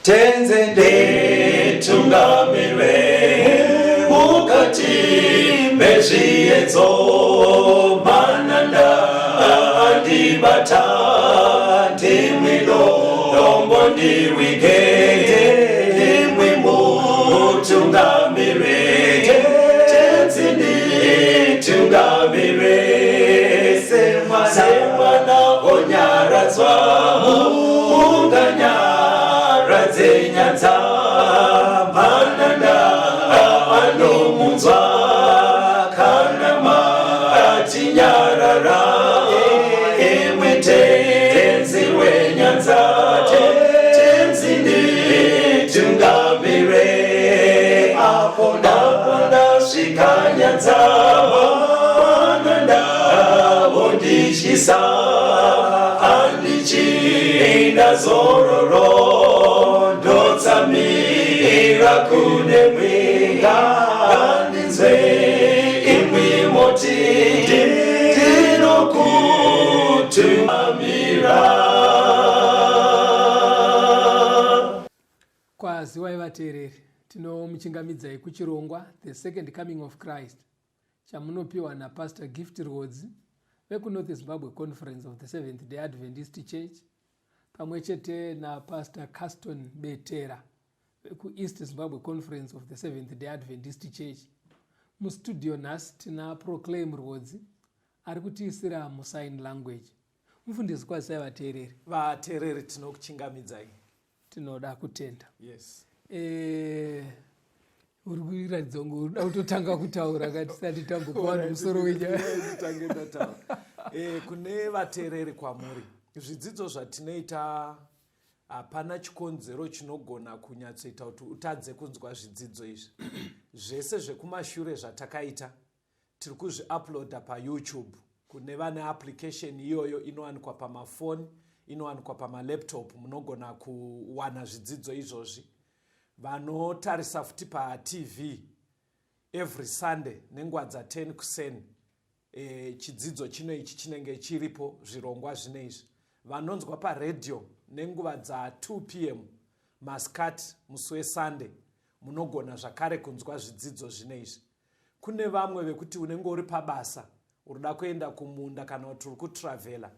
Tenzi nditungamire mukati mezviedzo, mananda andibata, ndimwi dombo ndirwige, ndimwi mutungamire. Tenzi nditungamire, semwana onyaradzwa munganyaradze nyanza, mananda anomunzwa kana matinyarara, imwi Tenzi wenyanza. Tenzi nditungamire, apo ndasvika nyanza, mananda vondityisa, handichina zororo, ndotsamira kunemwi, ngandinzwe imwi moti ndinokutungamira. Kwaziwai vateereri, tinomuchingamidzai kuchirongwa The Second Coming of Christ chamunopiwa naPastor Gift Rwodzi vekuNorth Zimbabwe Conference of the Seventh Day Adventist Church pamwe chete naPastor Caston Betera vekuEast Zimbabwe Conference of the Seventh Day Adventist Church. Mustudio nhasi tina Proclaim Rwodzi ari kutiisira musign language. Mufundisi, kwazisai vateereri. Vateereri, tinokuchingamidzai. Tinoda kutenda. Yes. Uri kuratidza kunge uri kuda kutotanga kutaura katisati tambokuwa nemusoro wenyaya. Tange ndataura. Kune vateereri, kwamuri, zvidzidzo zvatinoita, hapana chikonzero chinogona kunyatsoita kuti utadze kunzwa zvidzidzo izvi. Zvese zvekumashure zvatakaita tiri kuzviuploada paYouTube. Kune vane application iyoyo, inowanikwa pamafoni, inowanikwa pamalaptop, munogona kuwana zvidzidzo izvozvi. Vanotarisa futi paTV every Sunday nenguva dza10 kuseni, chidzidzo chino ichi chinenge chiripo, zvirongwa zvine izvi. Vanonzwa paredhiyo nenguva dza2 p.m. masikati musi weSunday, munogona zvakare kunzwa zvidzidzo zvine izvi. Kune vamwe vekuti unenge uri pabasa, urida kuenda kumunda kana kuti uri kutravhela,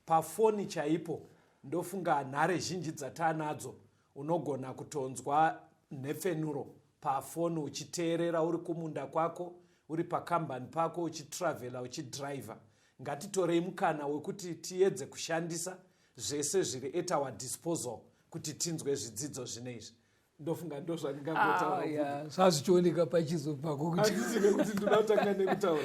pafoni chaipo, ndofunga nhare zhinji dzataanadzo, unogona kutonzwa nhepfenuro pafoni uchiteerera uri kumunda kwako, uri pakambani pako, uchitravhela, uchidhiraivha. Ngatitorei mukana wekuti tiedze kushandisa zvese zviri at our disposal kuti tinzwe zvidzidzo zvine izvi. Ndofunga ndo zvandingangotaura. Ah, zvazvichioneka pachizobvako kuti handisike kuti ndoda kutanga nekutaura.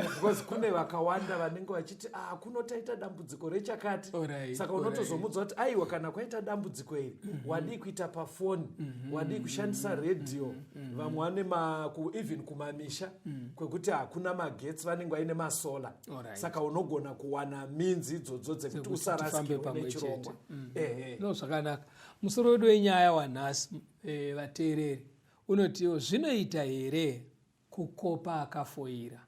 Because kune vakawanda vanenge vachiti, "Ah, kunotaita dambudziko rechakati." Saka unotozomudza kuti, "Aiwa, kana kwaita dambudziko iri, wadii kuita pafoni? Wadii kushandisa redhiyo?" Vamwe vane even kumamisha kwekuti hakuna magetsi, vanenge vaine masolar. Saka unogona kuwana minzi idzodzo dzekuti Dzekuti tifambe usarasikirwe pamwe nechirongwa. chete. Ehe. No, zvakanaka. Musoro wedu wenyaya wanhasi, vateereri, unotiwo, "Zvinoita here kukopa akafoira?"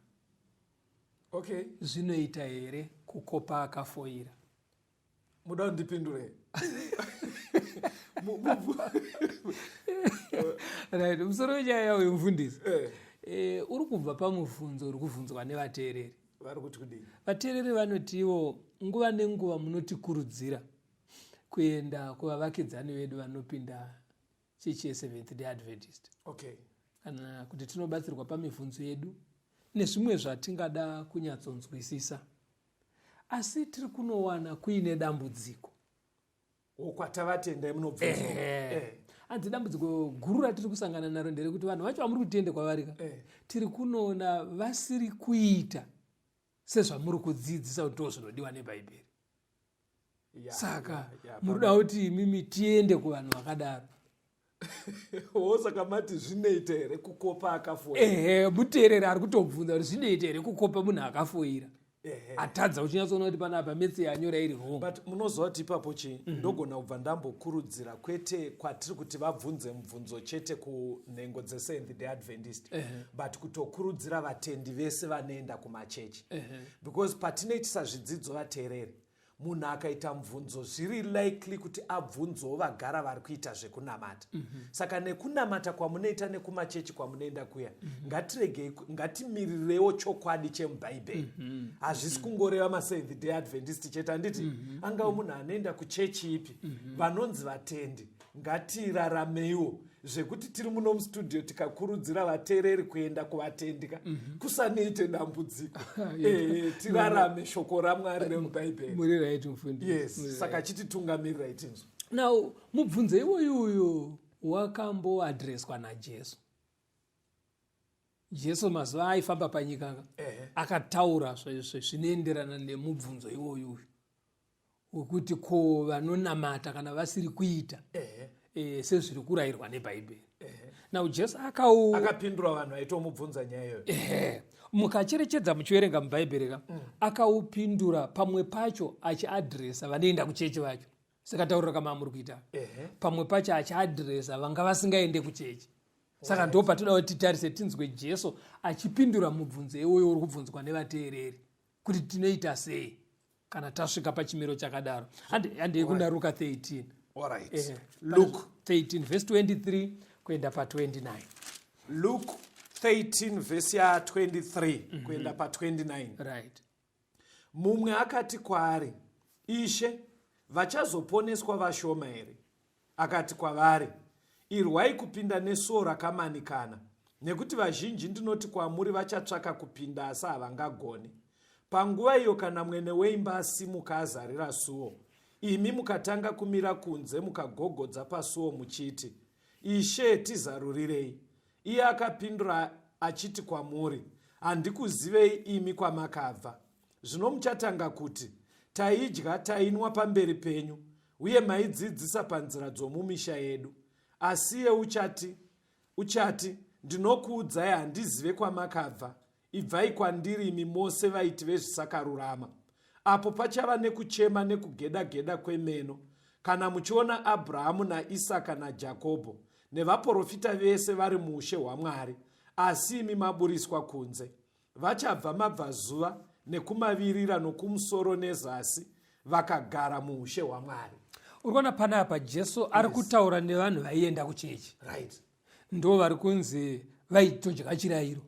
Zvinoita here kukopa akafoira? Muda kundipindure? Right, musoro wenyaya uyu, mufundisi, uri kubva pamubvunzo uri kubvunzwa nevateereri. Vari kuti kudii? Vateereri vanotiwo nguva nenguva munotikurudzira kuenda kuvavakidzani vedu vanopinda chechi yeSeventh Day Adventist kana kuti tinobatsirwa pamibvunzo yedu nezvimwe zvatingada kunyatsonzwisisa, asi tiri kunowana kuine dambudziko. Kwatavatendai munobvunza. Hanzi dambudziko guru ratiri kusangana naro nderekuti vanhu vacho vamuri kutiende kwavari ka, tiri kunoona vasiri kuita sezvamuri kudzidzisa kuti ndo zvinodiwa neBhaibheri. Saka muruda kuti imimi tiende kuvanhu vakadaro? Wo, saka mati zvinoita here kukopa akafoira? Ehe, muteereri ari kutobvunza kuti zvinoita here kukopa munhu akafoira, atadza, uchinyatsoona kuti panapa maths yanyora iri wrong. But munoziva kuti ipapo chii? Ndogona kubva ndambokurudzira, kwete kwatiri kuti vabvunze mubvunzo chete kunhengo dzeSeventh Day Adventist, but kutokurudzira vatendi vese vanoenda kumachechi, because patinoitisa zvidzidzo vateereri, Munhu akaita mubvunzo, zviri likely kuti abvunzowo vagara vari kuita zvekunamata. Saka nekunamata kwamunoita nekumachechi kwamunoenda kuya, ngatiregei, ngatimirirewo chokwadi chemubhaibheri. Hazvisi kungoreva maSeventh Day Adventist chete, handiti? Angave munhu anoenda kuchechi ipi, vanonzi vatendi, ngatiraramewo zvekuti tiri muno mustudio tikakurudzira vateereri kuenda kuvatendika, kusanoite dambudziko. Tirarame shoko raMwari remubhaibheri. Muri right, mufundisi. Yes, saka chititungamirirai tinzwa. Now, mubvunzo iwoyuyu wakamboadhireswa naJesu. Jesu mazuva aifamba panyika ka, akataura zvinoenderana nemubvunzo iwoyuyu wekuti ko vanonamata kana vasiri kuita sezviri kurayirwa nebhaibheri. Now Jesu akau Akapindura vanhu vaitomubvunza nyaya iyoyo. Ehe, mukacherechedza muchiverenga mubhaibheri ka, akaupindura pamwe pacho achiadhiresa vanoenda kuchechi vacho, sekataurira kamamuri kuita, pamwe pacho achiadhiresa vanga vasingaende kuchechi. Saka ndo patoda kuti titarise, tinzwe Jesu achipindura mubvunzo iwoyo uri kubvunzwa nevateereri kuti tinoita sei kana tasvika pachimiro chakadaro. Handei kuna Ruka 13. Alright. Luke 13 verse 23 kuenda pa29. Luke 13 vhesi ya23 kuenda pa29. Right. Mumwe akati kwaari, "Ishe, vachazoponeswa vashoma here?" Akati kwavari, "Irwai kupinda nesuo rakamanikana, nekuti vazhinji, ndinoti kwamuri, vachatsvaka kupinda asi havangagoni. Panguva iyo kana mwene weimba asimuka azarira suo, imi mukatanga kumira kunze mukagogodza pasuo muchiti, 'Ishe, tizarurirei,' iye akapindura achiti kwamuri, 'Handikuzivei imi kwamakabva.' Zvino muchatanga kuti, 'Taidya tainwa pamberi penyu, uye maidzidzisa panzira dzomumisha yedu.' Asi iye uchati, 'Ndinokuudzai, handizive kwamakabva. Ibvai kwandiri, imi mose vaiti vezvisakarurama.' Apo pachava nekuchema nekugeda-geda kwemeno, kana muchiona Abrahamu naIsaka naJakobho nevaprofita vese vari muushe hwaMwari, asi imi maburiswa kunze. Vachabva mabvazuva nekumavirira nokumusoro nezasi, vakagara muushe hwaMwari." Uri kuona panapa Jesu ari kutaura nevanhu vaienda kuchechi. Ndo vari kunzi vaitodya chirayiro.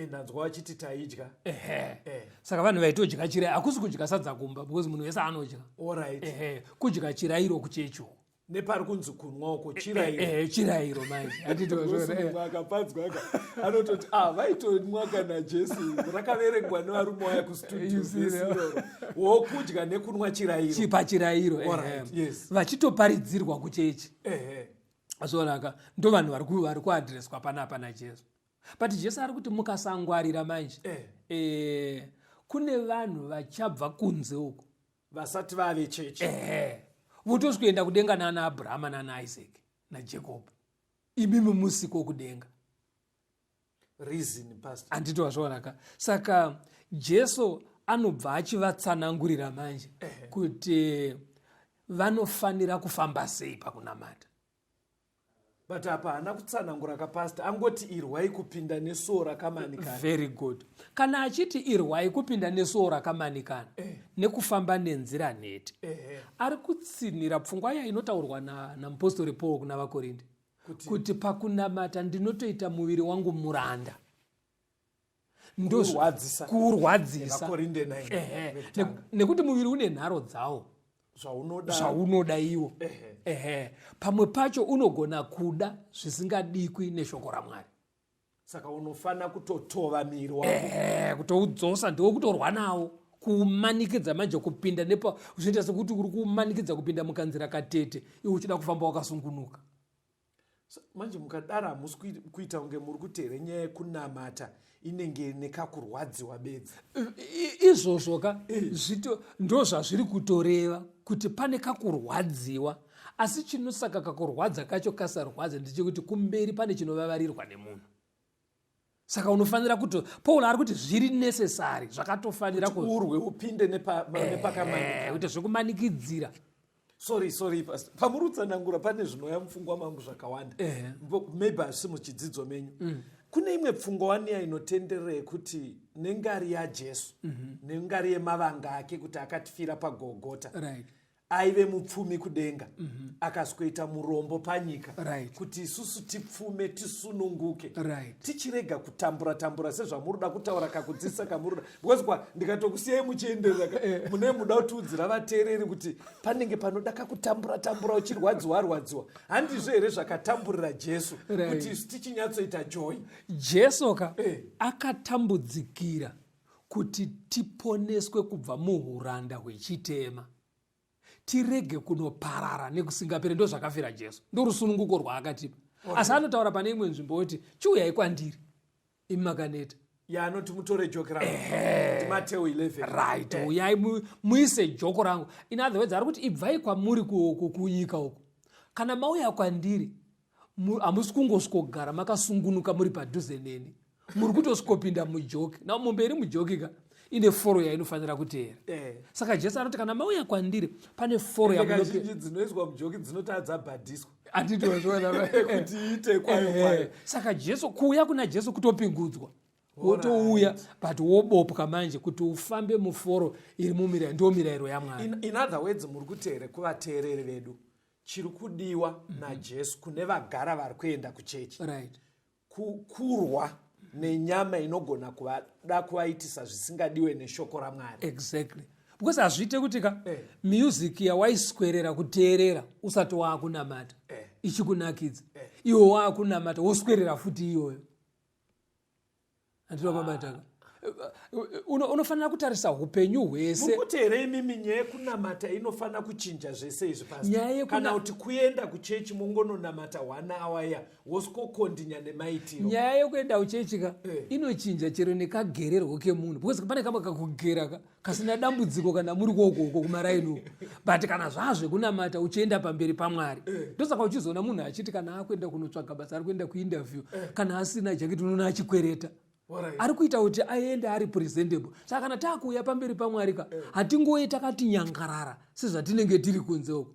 Ndanzwa vachiti taidya. Ehe. Saka vanhu vaitodya chirayiro, hakusi kudya sadza kumba, because munhu wese anodya. Ehe, kudya chirayiro kuchechi uko. Nepari kunzi kunwa uko chirayiro. Chirayiro manje, handiti? Mumwe akapadzwa ka anototi, "Ah, vaitonwa kana Jesu." Rakaverengwa nevarume waya kustudio. You see. Vhesi iroro wokudya nekunwa chirayiro. Pachirayiro. Alright, yes. Vachitoparidzirwa kuchechi. Zvoraka ndo vanhu vari kuadhireswa panapa naJesu, but Jesu ari kuti mukasangwarira manje, kune vanhu vachabva kunze uko vasati vave chechi. Ehe, votosvikuenda kudenga nana Abrahama nana Isaac naJacob, imimi musiko kudenga. Reason, pastor. Handiti wazvaonaka? Saka Jesu anobva achivatsanangurira manje kuti vanofanira kufamba sei pakunamata. But apa haana kutsanangura kapastor, angoti irwai kupinda nesuo rakamanikana. Very good. Kana achiti irwai kupinda nesuo rakamanikana nekufamba nenzira nhete, ari kutsinhira pfungwa iya inotaurwa namupostori Paul kuna vaKorinde kuti pakunamata ndinotoita muviri wangu muranda. Kuurwadzisa. Kuurwadzisa. Vakorinde 9. Ehe. Vekutanga. Nekuti muviri une nharo dzawo, zvaunoda. Zvaunoda iwo. Ehe, pamwe pacho unogona kuda zvisingadikwi neshoko raMwari. Saka unofana kutotova miri wako. Ehe, kutoudzosa, ndokutorwa nawo, kumanikidza manje kupinda nepa zvinoita sekuti uri kumanikidza kupinda mukanzira katete, iwe uchida kufamba wakasungunuka. Manje mukadaro hamusi kuita kunge muri kuti here nyaya yekunamata inenge nekakurwadziwa bedzi? Izvozvo ka, ndo zvazviri kutoreva kuti pane kakurwadziwa, asi chinosaka kakurwadza kacho kasarwadza ndechekuti kumberi pane chinovavarirwa nemunhu. Saka unofanira kuti, Paul ari kuti zviri necessary, zvakatofanira kuti urwe upinde nepakamanika. Kuti zvekumanikidzira. Sorry, sorry, pastor, pamuri kutsanangura pane zvinouya mupfungwa mangu zvakawanda. Maybe hazvisi muchidzidzo menyu. Kune imwe pfungwa waniya inotenderera yekuti nengari yaJesu nengari yemavanga ake kuti akatifira paGogota, aive mupfumi kudenga, akasweta murombo panyika, kuti isusu tipfume, tisununguke, tichirega kutambura tambura sezvamuri kutaura, kakudzidzisa kamuri, because kwa ndikatokusiyai muchienderera mune muda kutiudzira vateereri kuti panenge panoda kakutambura tambura, uchirwadziwa rwadziwa. Handizvo here zvakatamburira Jesu kuti isu tichinyatsoita joy? Jesu ka akatambudzikira kuti tiponeswe kubva muuranda hwechitema, tirege kunoparara nekusingaperi. Ndo zvakafira Jesu, ndo rusununguko rwaakatipa. Asi anotaura pane imwe nzvimbo kuti, "Chiuyai kwandiri imi makaneta." Yaanoti mutore joki rangu, Mateo 11. Right, uyai muise joko rangu. In other words, ari kuti ibvai kwamuri kunyika uku. Kana mauya kwandiri, hamusi kungosvikogara makasungunuka muri padhuze neni, muri kutosvikopinda mujoki. Na mombe iri mujoki ka ine foro yainofanira kuteera. Saka Jesu anoti kana mauya kwandiri, pane foro. Ende kazhinji dzinoiswa mujoki dzinotadza dzabhadhiswa. Handitozviona. Kuti iite kwayo kwayo. Saka Jesu, kuuya kuna Jesu kutopingudzwa, wotouya, but wobopwa manje kuti ufambe muforo iri mumirayiro, ndo mirayiro yaMwari. In other words, muri kuti here kuvateereri vedu, chiri kudiwa naJesu kune vagara vari kuenda kuchechi, kurwa nenyama inogona kuvada kuvaitisa zvisingadiwe neshoko raMwari? Exactly, because hazviite kuti ka music yawaiswerera kuteerera usati waakunamata ichikunakidza, iwe waakunamata woswerera futi iyoyo. Handinopabataka. Unofanira kutarisa upenyu hwese. Muri kuti here imimi nyaya yekunamata inofanira kuchinja zvese izvi, Nyaya pastor? Kana kuti kuenda kuchechi mongononamata one hour ya wosikokondinya nemaitiro? Nyaya yekuenda kuchechi ka inochinja chero nekagererwo kemunhu, because pane kamwe kakugera ka kasina dambudziko kana muri kokoko kumaraini uko, but kana zvazvekunamata uchienda pamberi paMwari, ndosaka uchizoona munhu achiti kana akuenda kunotsvaga basa, ari kuenda kuinterview, kana asina jaketi unoona achikwereta. Ari kuita kuti aende ari presentable. Saka kana taakuuya pamberi paMwari ka, hatingouye takati nyangarara sezvatinenge tiri kunze uko.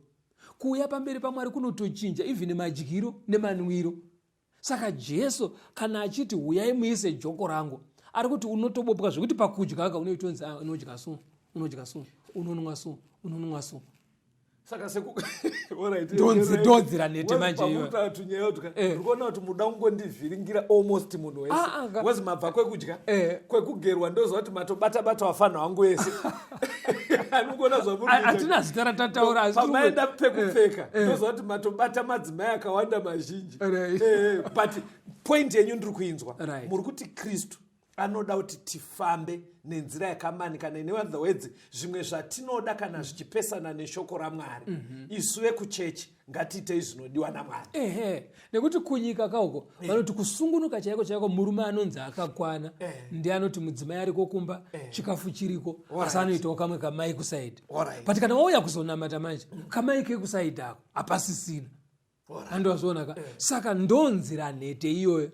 Kuuya pamberi paMwari kunotochinja even madyiro nemanwiro. Saka Jesu kana achiti huyai muise joko rangu, ari kuti unotobopwa zvekuti pakudya ka unoitonzi, "Ah, unodya so, unodya so, unonwa so, unonwa so." Saka seku Ndonzira nete manje iwe. Tunyaya tuka ndikuona kuti muda kungondivhiringira almost munhu wese. Ah, ah, Because mabva kwekudya, kwekugerwa, ndoziva kuti matobata bata wafana wangu wese anikuona zvamuri kuita. Hatina zita ratataura, asi Pamaenda pekupfeka, ndoziva kuti matobata madzimai akawanda mazhinji. But point yenyu ndiri kuinzwa. Muri kuti Kristu anoda kuti tifambe nenzira yakamanikana. In other words, zvimwe zvatinoda kana zvichipesana neshoko raMwari, isu vekuchechi ngatiitei zvinodiwa naMwari. Ehe, nekuti kunyika kauko vanoti kusungunuka chaiko chaiko, murume anonzi akakwana ndiye anoti mudzimai ariko kumba, chikafu chiriko, asi anoitawo kamwe kamai kuside. But kana wauya kuzonamata manje, kamai kekuside ako hapasisina. Andowazviona ka? Saka ndonzira nhete iyoyo.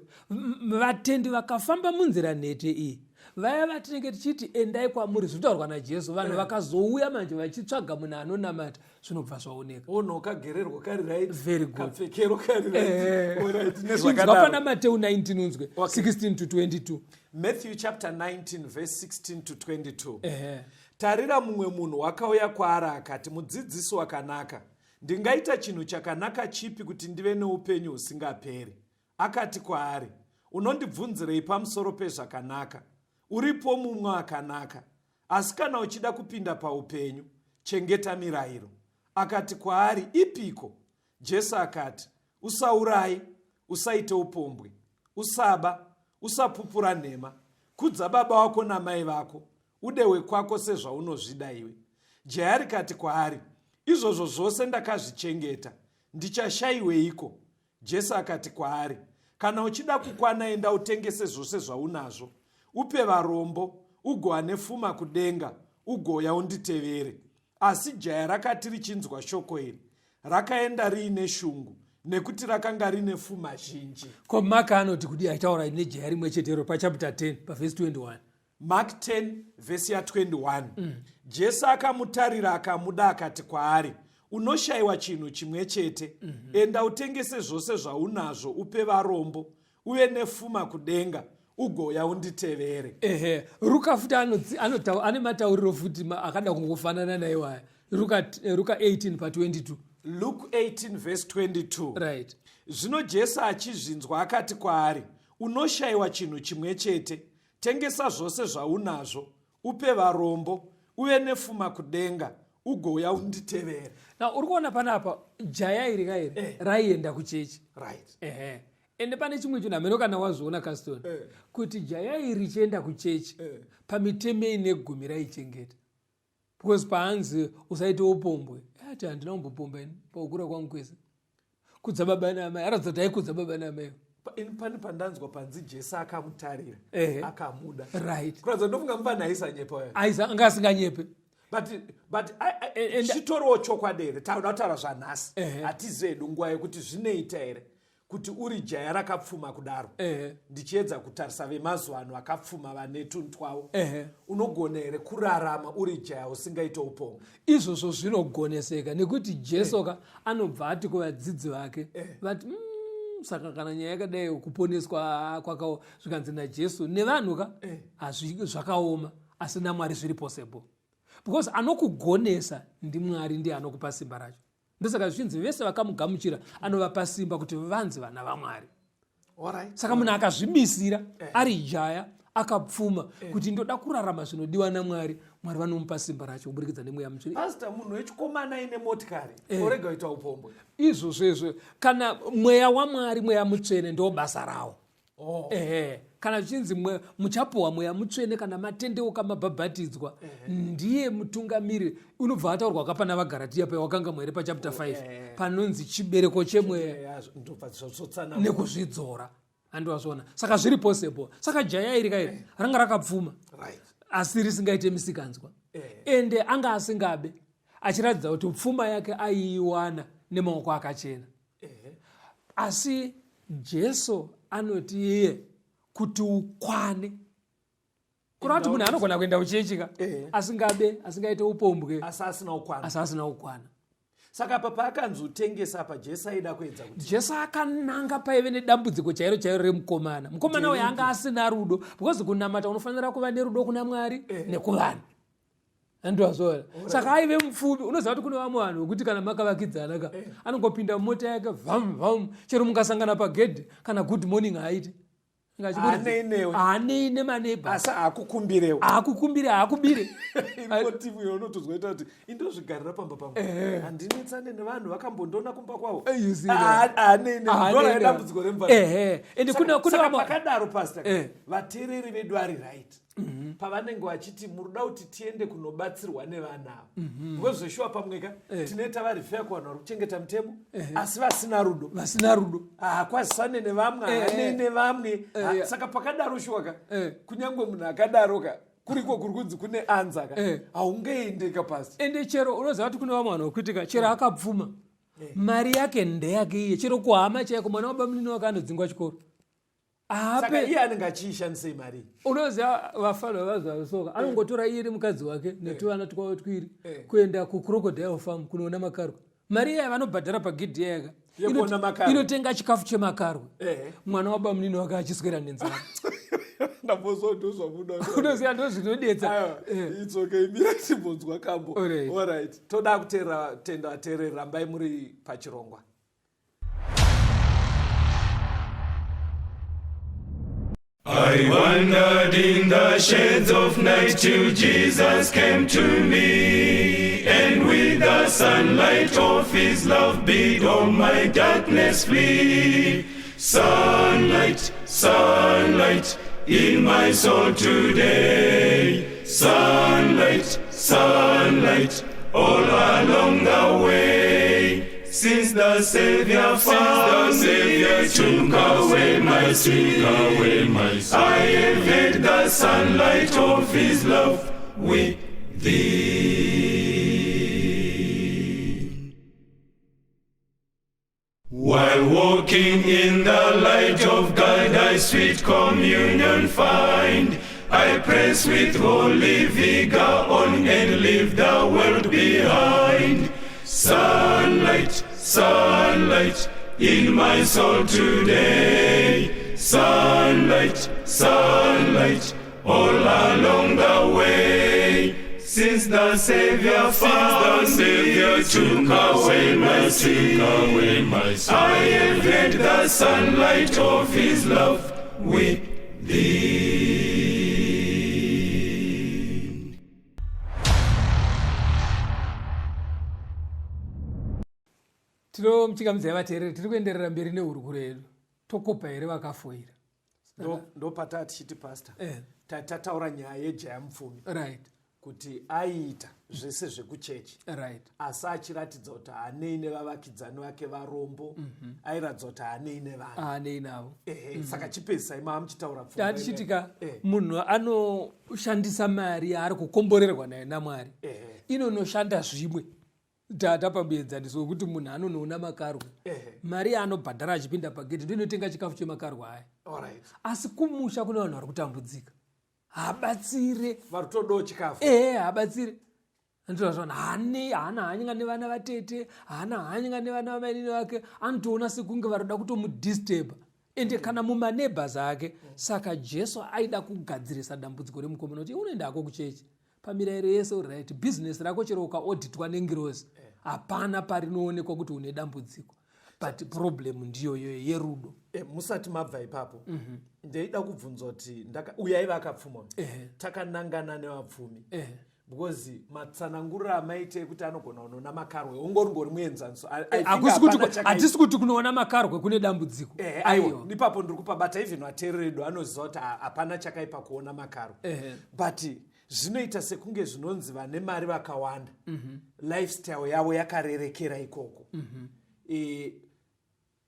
Vatendi vakafamba munzira nhete iyi, vaya vatinenge tichiti endai kwamuri, zvinotaurwa naJesu, vanhu vakazouya manje vachitsvaga munhu anonamata, zvinobva zvaoneka. Ono kagererwa kari right. Very good. Kapfekero kari right. Alright, Inzwa. nezvakadaro. Pana Mateu 19, unzwe 16 to 22. Matthew chapter 19 verse 16 to 22. Tarira, mumwe munhu wakauya kwaari akati, "Mudzidzisi wakanaka, ndingaita chinhu chakanaka chipi kuti ndive neupenyu husingaperi?" Akati kwaari, "Unondibvunzirei pamusoro pezvakanaka? Uripo mumwe akanaka. Asi kana uchida kupinda paupenyu, chengeta mirayiro." Akati kwaari, "Ipiko?" Jesu akati, "Usaurayi, usaite upombwe, usaba, usapupura nhema, kudza baba wako namai vako, ude wekwako sezvaunozvida iwe." Jaya rikati kwaari, "Izvozvo zvose ndakazvichengeta, ndichashayiweiko?" Jesu akati kwaari, "Kana uchida kukwana, enda utengese zvose zvaunazvo, upe varombo, ugova nefuma kudenga, ugoya unditevere." Asi jaya rakati richinzwa shoko iri, rakaenda riine shungu, nekuti rakanga rine fuma zhinji. Ko Mark anoti kudi aitaura nejaya rimwe chetero pachapter 10 pavhesi 21? Mark 10 vhesi ya21. Jesu akamutarira, akamuda, akati kwaari, "Unoshayiwa chinhu chimwe chete. Enda utengese zvose zvaunazvo upe varombo, uve nefuma kudenga ugouya unditevere. Ehe, Ruka futi ane matauriro futi akada kungofanana naiwaya. Ruka 18 pa 22. Luke 18 verse 22. Right. Zvino Jesu achizvinzwa akati kwaari, unoshayiwa chinhu chimwe chete, tengesa zvose zvaunazvo, upe varombo, uve nefuma kudenga, ugouya unditevere. Now uri kuona panapa jaya iri kairi raienda kuchechi. Right. Ehe. Ende pane chimwe chinhu hameno kana wazviona Caston kuti jaya iri richienda kuchechi pamitemo ine gumi raichengeta. Because paanzi usaite upombwe, ati handina kumbopomba ini paukura kwangu kwese. Kudza baba naamai, aratidza kuti aikudza baba naamai. Ini pane pandanzwa panzi Jesu akamutarira, akamuda. Right. Kuratidza ndofunga mufana aisanyepa uyo. Aisa anga asinganyepe. But chitoriwo chokwadi here? Tauda kutaura zvanhasi. Hatizive hedu nguva yekuti zvinoita here kuti uri jaya rakapfuma kudaro. Ndichiedza kutarisa vemazuva ano vakapfuma vane tunhu twavo. Unogona here kurarama uri jaya usingaite upombwe? Izvozvo zvinogoneseka nekuti Jesu ka anobva ati kuvadzidzi vake, vati, saka kana nyaya yakadai kuponeswa kwakaoma, zvikanzi naJesu nevanhu ka, hazvi zvakaoma, asi naMwari zviri possible. Because anokugonesa ndiMwari, ndiye anokupa simba racho. Ndosaka zvichinzi vese vakamugamuchira anovapa simba kuti vanzi vana vaMwari. Alright. Saka munhu akazvimisira ari jaya akapfuma kuti ndoda kurarama zvinodiwa naMwari, Mwari vanomupa simba racho kuburikidza nemweya mutsvene. Pastor, munhu wechikomana aine motikari, orega kuita upombwe. Izvozvo izvo, kana mweya waMwari, mweya mutsvene ndo basa rawo. Kana zvichinzi muchapuwa mweya mutsvene kana matendeuka mabhabhatidzwa, ndiye mutungamiri. Unobva ataurwa kapana vaGaratia pa wakanga mwere pa chapter 5, panonzi chibereko chemweya Ndobva zvotsanangurwa. Nekuzvidzora. Handiwazviona. Saka zviri possible. Saka jaya iri kairi ranga rakapfuma. Asi risingaite misikanzwa. Ende anga asingabe, achiratidza kuti pfuma yake aiiwana nemaoko akachena. Asi Jesu anoti iye kuti ukwane. Kureva kuti munhu anogona kuenda kuchechi ka, asingabe, asingaite upombwe, asi asina kukwana. Asi asina kukwana. Saka apa paakanzi utengesa apa, Jesu aida kuedza kuti Jesu akananga paive nedambudziko chairo chairo remukomana. Mukomana uyu anga asina rudo, because kunamata unofanira kuva nerudo kuna Mwari nekuvanhu. Andozvona. Saka aive mupfumi. Unoziva kuti kune vamwe vanhu vekuti kana makavakidzana ka, anongopinda mumota yake vam vam, chero mungasangana pagedhi kana good morning haaiti. Haanei newe. Haanei nemaneighbor. Asi haakukumbirewo. Haakukumbire, haakubire. Motive iyo unotozwa ita kuti indozvigarira pamba pangu. Handinetsane nevanhu vakambondiona kumba kwavo. You see that? Haanei newe. Haanei Ndora newe. yedambudziko remvana. Ende kune Saka vamwe pakadaro, Pastor, vateereri vedu vari right. Pavanenge vachiti muruda kuti tiende kunobatsirwa nevana ava. Because zveshuwa pamwe ka, tinoita vari fair kuvanhu vari kuchengeta mutemo, asi vasina rudo. Vasina rudo. Hakwazisane nevamwe, haanei nevamwe. Saka pakadaro shuwa ka, kunyangwe munhu akadaro ka, kuriko kuri kunzi kune anza ka, haungaendeka pasi. Ende chero unoziva kuti kune vamwe vanhu vekuti ka, chero akapfuma, mari yake ndeyake iye, chero kuhama chaiko, mwana wabamunini wake anodzingwa chikoro. Saka Ape. iye anenge achiishandisei mari? Unoziva vafana vaZvasoka anongotora iye nemukadzi wake netuvana twavo twiri kuenda kuCrocodile Farm kunoona makarwe. Mari iya vanobhadhara pagidhi yaka Yekuona makarwe. inotenga chikafu chemakarwe. Mwana wabamunini wake achiswera nenzara. Ndambozwa ndozvamuda. Unoziva ndozvinodetsa. Aiwa, it's okay, mira timbonzwa kambo. Alright. Alright. Toda kuteerera, tenda vateereri, rambai muri pachirongwa. I wandered in the shades of night till Jesus came to me, and with the sunlight of his love bid all my darkness flee. Sunlight, sunlight, in my soul today. Sunlight, sunlight, all along the way. Since the Savior found me, took away my sin, away my sin. I have had the sunlight of his love with thee. While walking in the light of God, I sweet communion find. I press with holy vigor on and leave the world behind. Sunlight, sunlight, in my soul today. Sunlight, sunlight, all along the way. Since the Savior found me, took away my sin, I have had the sunlight of His love within. Tinomuchingamidzai vateereri, tiri kuenderera mberi nehurukuro yedu. Tokopa here vakafoira? Ndopataa tichiti pastor, Eh. Tataura nyaya yejaya mupfumi, kuti aiita zvese zvekuchechi, asi achiratidza kuti haanei nevavakidzani vake varombo, airatidza kuti haanei nevanhu, Haanei navo. Ehe, saka chipedzisai maa muchitaura pfungwa. Tatichitika munhu anoshandisa mari yaari kukomborerwa nayo naMwari, inonoshanda zvimwe. Tata pamuenzaniso wekuti munhu anonoona makarwe, mari yaanobhadhara achipinda pagedhi ndo inotenga chikafu chemakarwe aya. Asi kumusha kune vanhu vari kutambudzika, habatsire. Vari kutodawo chikafu. Ehe, habatsire. Andozvona haane, haana hanya nevana vatete, haana hanya nevana vamainini vake. Anotoona sekunge varoda kutomudisturba, ende kana mumaneighbors ake. Saka Jesu aida kugadzirisa dambudziko remukomana kuti unoenda hako kuchechi, pamirayiro yese right, bhizinesi rako chero ukaodhitwa nengirozi hapana parinoonekwa kuti une dambudziko, but problem ndiyoyo yerudo. Musati mabva ipapo, ndeida kubvunza kuti uyu aiva akapfuma uyu. Takanangana nevapfumi, because matsananguriro amaita ekuti anogona kunoona makarwe ungori muenzaniso. I think Hakusi kuti hapana chakaipa. Hatisi kuti kunoona makarwe kune dambudziko. Aiwa, ipapo ndiri kupabata. Even vateereri vedu anoziva kuti hapana chakaipa kuona makarwe, but zvinoita sekunge zvinonzi vane mari vakawanda, lifestyle yavo yakarerekera ikoko.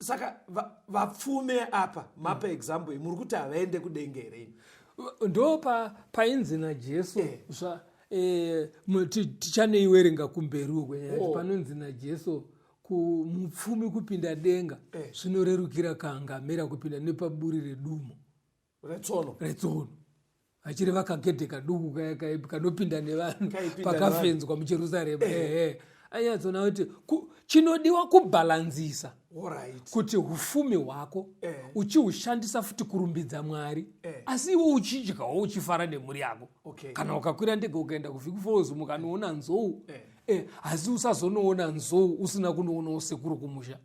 Saka vapfume apa mapa example, muri kuti havaende kudenga here imi? Ndo painzi naJesu tichaneiwerenga kumberi uko. Panonzi naJesu kumupfumi kupinda denga zvinorerukira kangamera kupinda nepaburi redumo. Retsono. Retsono, achireva kagedhe kaduku kaya kanopinda nevanhu Kaipinda. Pakafenzwa muJerusarema. Ehe, anyatsona kuti chinodiwa kubhalanzisa kuti ufumi hwako uchihushandisa futi kurumbidza Mwari, asi iwe uchidyawo, uchifara nemhuri yako. Kana ukakwira ndege ukaenda kuVic Falls mukanoona nzou, asi usazonoona nzou usina kunoonawo sekuru kumusha.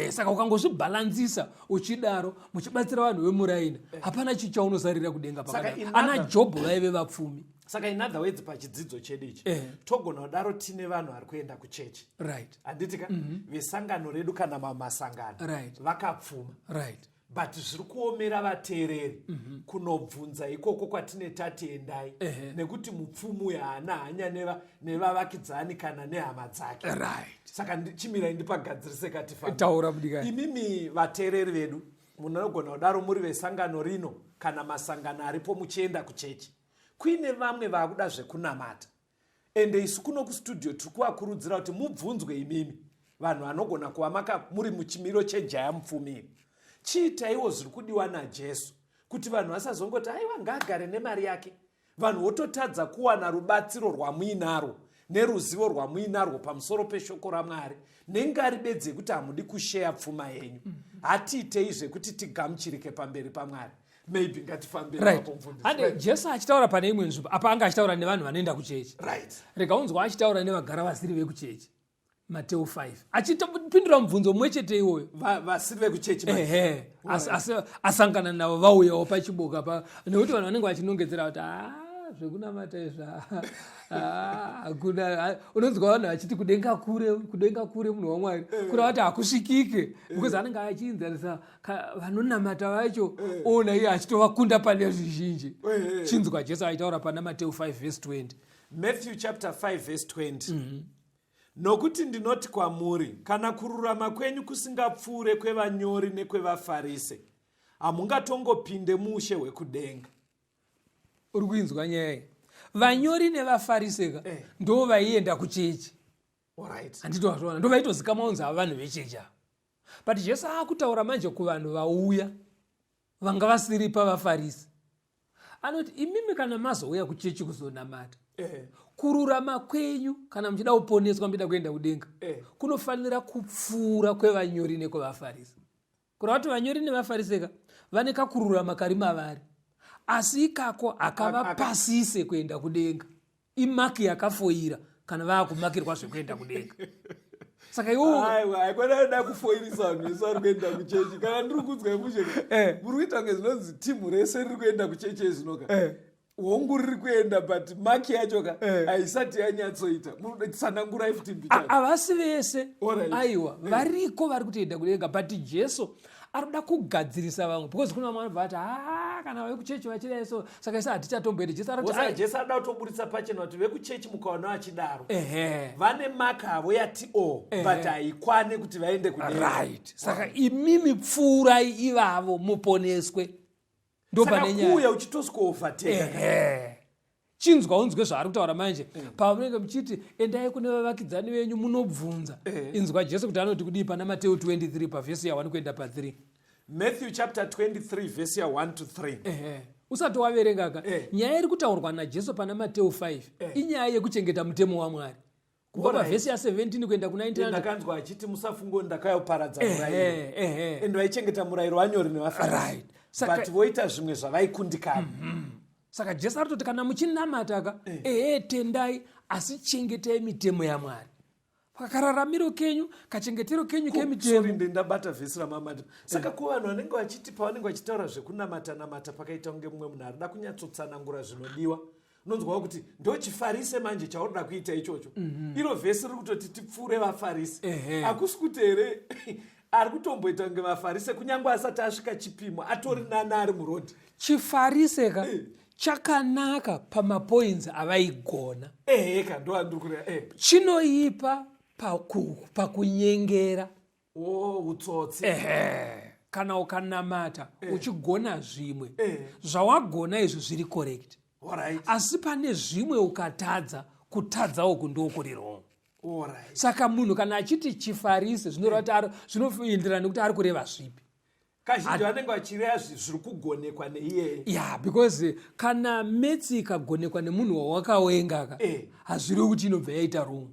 Saka ukangozvibhalanzisa uchidaro, muchibatsira vanhu vemuraini, hapana chichaunosarira kudenga. Saka Pakadaro ana Jobho vaive vapfumi. Saka in other words, pachidzidzo chedu ichi, togona kudaro tine vanhu vari kuenda kuchechi, handiti ka, vesangano redu kana mamasangano, vakapfuma, but zviri kuomera vateereri kunobvunza ikoko kwatine tati endai, nekuti mupfumi uyu haana hanya nevavakidzani kana nehama dzake. Saka chimirai ndipagadzirise katifamba. Taura mudikani. Imimi vateereri vedu munogona kudaro muri vesangano rino kana masangano aripo, muchienda kuchechi, kuine vamwe vaakuda zvekunamata, ende isu kuno kustudio tiri kuvakurudzira kuti mubvunzwe imimi vanhu vanogona kuva maka muri muchimiro chejaya mupfumiri. Chiitaiwo zviri kudiwa naJesu kuti vanhu vasazongoti, "Aiwa, ngaagare nemari yake," vanhu vototadza kuwana rubatsiro rwamuinarwo neruzivo rwamuinarwo pamusoro peshoko raMwari nengari bedzi yekuti hamudi kusheya pfuma yenyu. Hatiitei zvekuti tigamuchirike pamberi paMwari. Maybe ngatifambire apo, mufundisi. Ande Jesu achitaura pane imwe nzvimbo apa, anga achitaura nevanhu vanoenda kuchechi. Rega unzwa achitaura nevagara vasiri vekuchechi, Mateo 5, achitopindura mubvunzo mumwe chete iwoyo. Vasiri vekuchechi manje. Ehe, asi asangana navo vauyawo pachiboka pa, nekuti vanhu vanenge vachinongedzera kuti a zvekunamata izvi, ah, hakuna. Unonzwa vanhu vachiti kudenga kure, kudenga kure, munhu waMwari, kureva kuti hakusvikike, because anenge achiinzanisa vanonamata vacho, ona iye achitovakunda pane zvizhinji. Chinzwa Jesu achitaura pana Mateo 5 verse 20. Matthew chapter 5 verse 20. Nokuti ndinoti kwamuri, kana kururama kwenyu kusingapfuure kwevanyori nekwevaFarise, hamungatongopinde muushe hwekudenga. Uri kuinzwa nyaya iyi? Vanyori nevaFarise ka, ndo vaienda kuchechi. Handiti wazviona? Ndo vaitozikamwa kunzi ava vanhu vechechi ava, but Jesu akutaura manje kuvanhu vauya vanga vasiri pavaFarisi. Anoti, imimi kana mazouya kuchechi kuzonamata, Kururama kwenyu kana muchida kuponeswa, muchida kuenda kudenga, kunofanira kupfuura kwevanyori nekwevaFarisi. Kureva kuti vanyori nevaFariseka vane kakururama kari mavari, asi ikako hakavapasise kuenda kudenga. Imaki yakafoira kana vaakumakirwa zvekuenda kudenga. Saka iwo Aiwa, haikona da kufoirisa vanhu vese vari kuenda kuchechi. Kana ndiri kunzwa mushe, muri kuita kunge zvinonzi timu rese riri kuenda kuchechi ezvinoka. Hongu, riri kuenda, but maki yacho ka haisati yanyatsoita. Tsanangurai futi mbichana. Havasi vese. Aiwa, variko vari kutoenda kudenga, but Jesu ari kuda kugadzirisa vamwe, because kuna vamwe vanobva vati, "Ha, kana vekuchechi vachidai so, saka isi hatichatomboendi." Jesu ari kuti Saka Jesu ada kutoburitsa pachena kuti vekuchechi mukaona vachidaro, vane maka avo yati o, but haikwane kuti vaende kudenga. Right, saka imimi pfuurai ivavo muponeswe. Ndo Saka pane nyaya. Kuuya uchitosvikovateka. Ehe, chinzwa unzwe zvaari kutaura manje. Pamunenge muchiti endai kune vavakidzani venyu munobvunza, inzwa Jesu kuti anoti kudii pana Mateu 23 pavhesi ya1 kuenda pa3. Matthew chapter 23, vhesi ya1 to 3. Ehe, usati waverenga ka, nyaya iri kutaurwa naJesu pana Mateu 5 inyaya yekuchengeta mutemo waMwari, kubva pavhesi ya17 kuenda ku19. Ndakanzwa achiti, "Musafungo ndakayoparadza murayiro." Ehe, ehe. And vaichengeta murayiro vanyori nevaFarisi, but voita zvimwe zvavaikundikana. Saka Jesu ari kutoti kana muchinamata ka, ehe, tendai, asi chengetai mitemo yaMwari pakararamiro kenyu, kachengetero kenyu kemitemo. Sorry, ndabata vhesi ramamati. Saka ko vanhu vanenge vachiti, pavanenge vachitaura zvekunamata namata, pakaita kunge mumwe munhu arida kunyatsotsanangura zvinodiwa, unonzwawo kuti ndochifarise manje chaunoda kuita ichocho. Iro vhesi riri kutoti tipfuure vaFarisi. Hakusi kuti here ari kutomboita kunge vaFarise, kunyange asati asvika chipimo, atori nani ari murodhi? Chifarise ka chakanaka pamapoints avaigona. Eheka, ndo andiri kureva Chinoipa pakunyengera. O, utsotsi. Ehe, kana ukanamata uchigona zvimwe, zvawagona izvi zviri correct, asi pane zvimwe ukatadza, kutadza uku ndokuri wrong. Saka munhu kana achiti chifarise, zvinoreva kuti zvinoenderana nekuti ari kureva zvipi. Kazhinji vanenge vachireva zviri kugonekwa neiyeye. Ya, because kana maths ikagonekwa nemunhu wawakawenga ka, hazvirevi kuti inobva yaita wrong.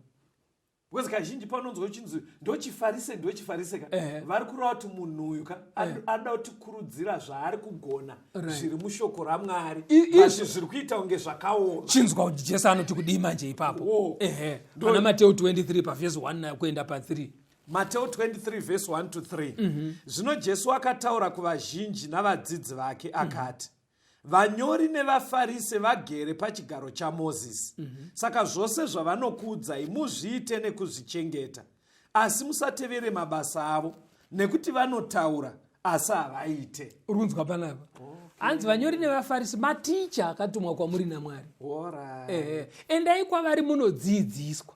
Because kazhinji panonzwa uchinzi ndochifarise, ndochifarise ka, vari kureva kuti munhu uyu ka anoda kutikurudzira zvaari kugona zviri mushoko raMwari, but zviri kuita kunge zvakaoma. Chinzwa kuti Jesu anoti kudii manje ipapo. Oh. Ehe, pana Mateu 23 pavhesi 1 kuenda pa3. Mateo 23 vhesi 1 to 3. Zvino Jesu akataura kuvazhinji navadzidzi vake akati, "Vanyori nevaFarise vagere pachigaro chaMozisi. Saka zvose zvavanokuudzai muzviite nekuzvichengeta, asi musatevere mabasa avo, nekuti vanotaura asi havaite." Uri kunzwa panapa? Hanzi vanyori nevaFarisi maticha akatumwa kwamuri naMwari. Ehe, endai kwavari munodzidziswa,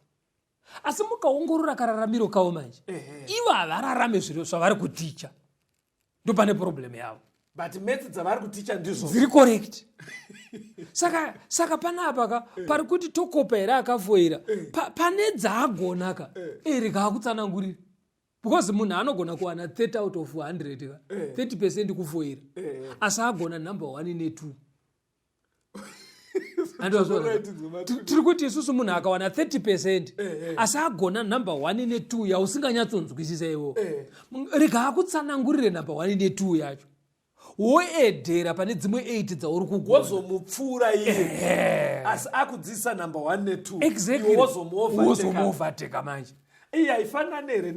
asi mukaongorora kararamiro kavo manje, ivo havararame zviro zvavari kuticha. Ndo pane problem yavo. But maths dzavari kuticha ndizvo dziri correct. Saka panapa ka pari kuti tokopa here akafoira? Pane dzaagona ka, rega akutsanangurira, because munhu anogona kuwana 30 out of 100 ka, 30% kufoira, asi agona number 1 ne2. Right. Tiri kuti isusu munhu akawana 30% asi agona number 1 ne2 yausinganyatsonzwisisa iwo, rega akutsanangurire number 1 ne2 yacho, woedhera pane dzimwe 8 dzauri kugona. Wozomupfuura iye, asi akudzidzisa number 1 ne2. Exactly. Wozomuovateka. Wozomuovateka manje. Iyi haifanani here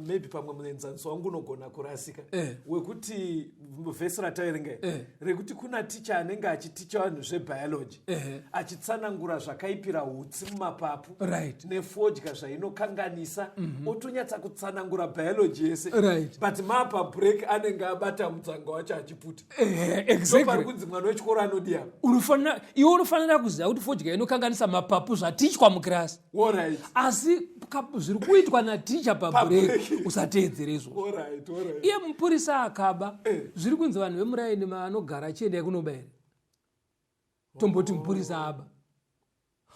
maybe pamwe muenzaniso wangu unogona kurasika, wekuti vhesi rataverenga rekuti kuna ticha anenge achiticha vanhu zvebiology, achitsanangura zvakaipira hutsi mumapapu nefodya zvainokanganisa, otonyatsa kutsanangura biology yese, but mapa break anenge abata mutsanga wacho achiputa? Exactly. Pari kunzi mwana wechikoro anodiya. Iwe unofanira kuziva kuti fodya inokanganisa mapapu, zvatichwa mukirasi, asi zviri kuitwa naticha pabreak, Pabreak. usateedzere izvozvo. Iye mupurisa akaba, zviri kunzi vanhu vemuraini maanogara achiendai kunoba here? Tomboti mupurisa aba.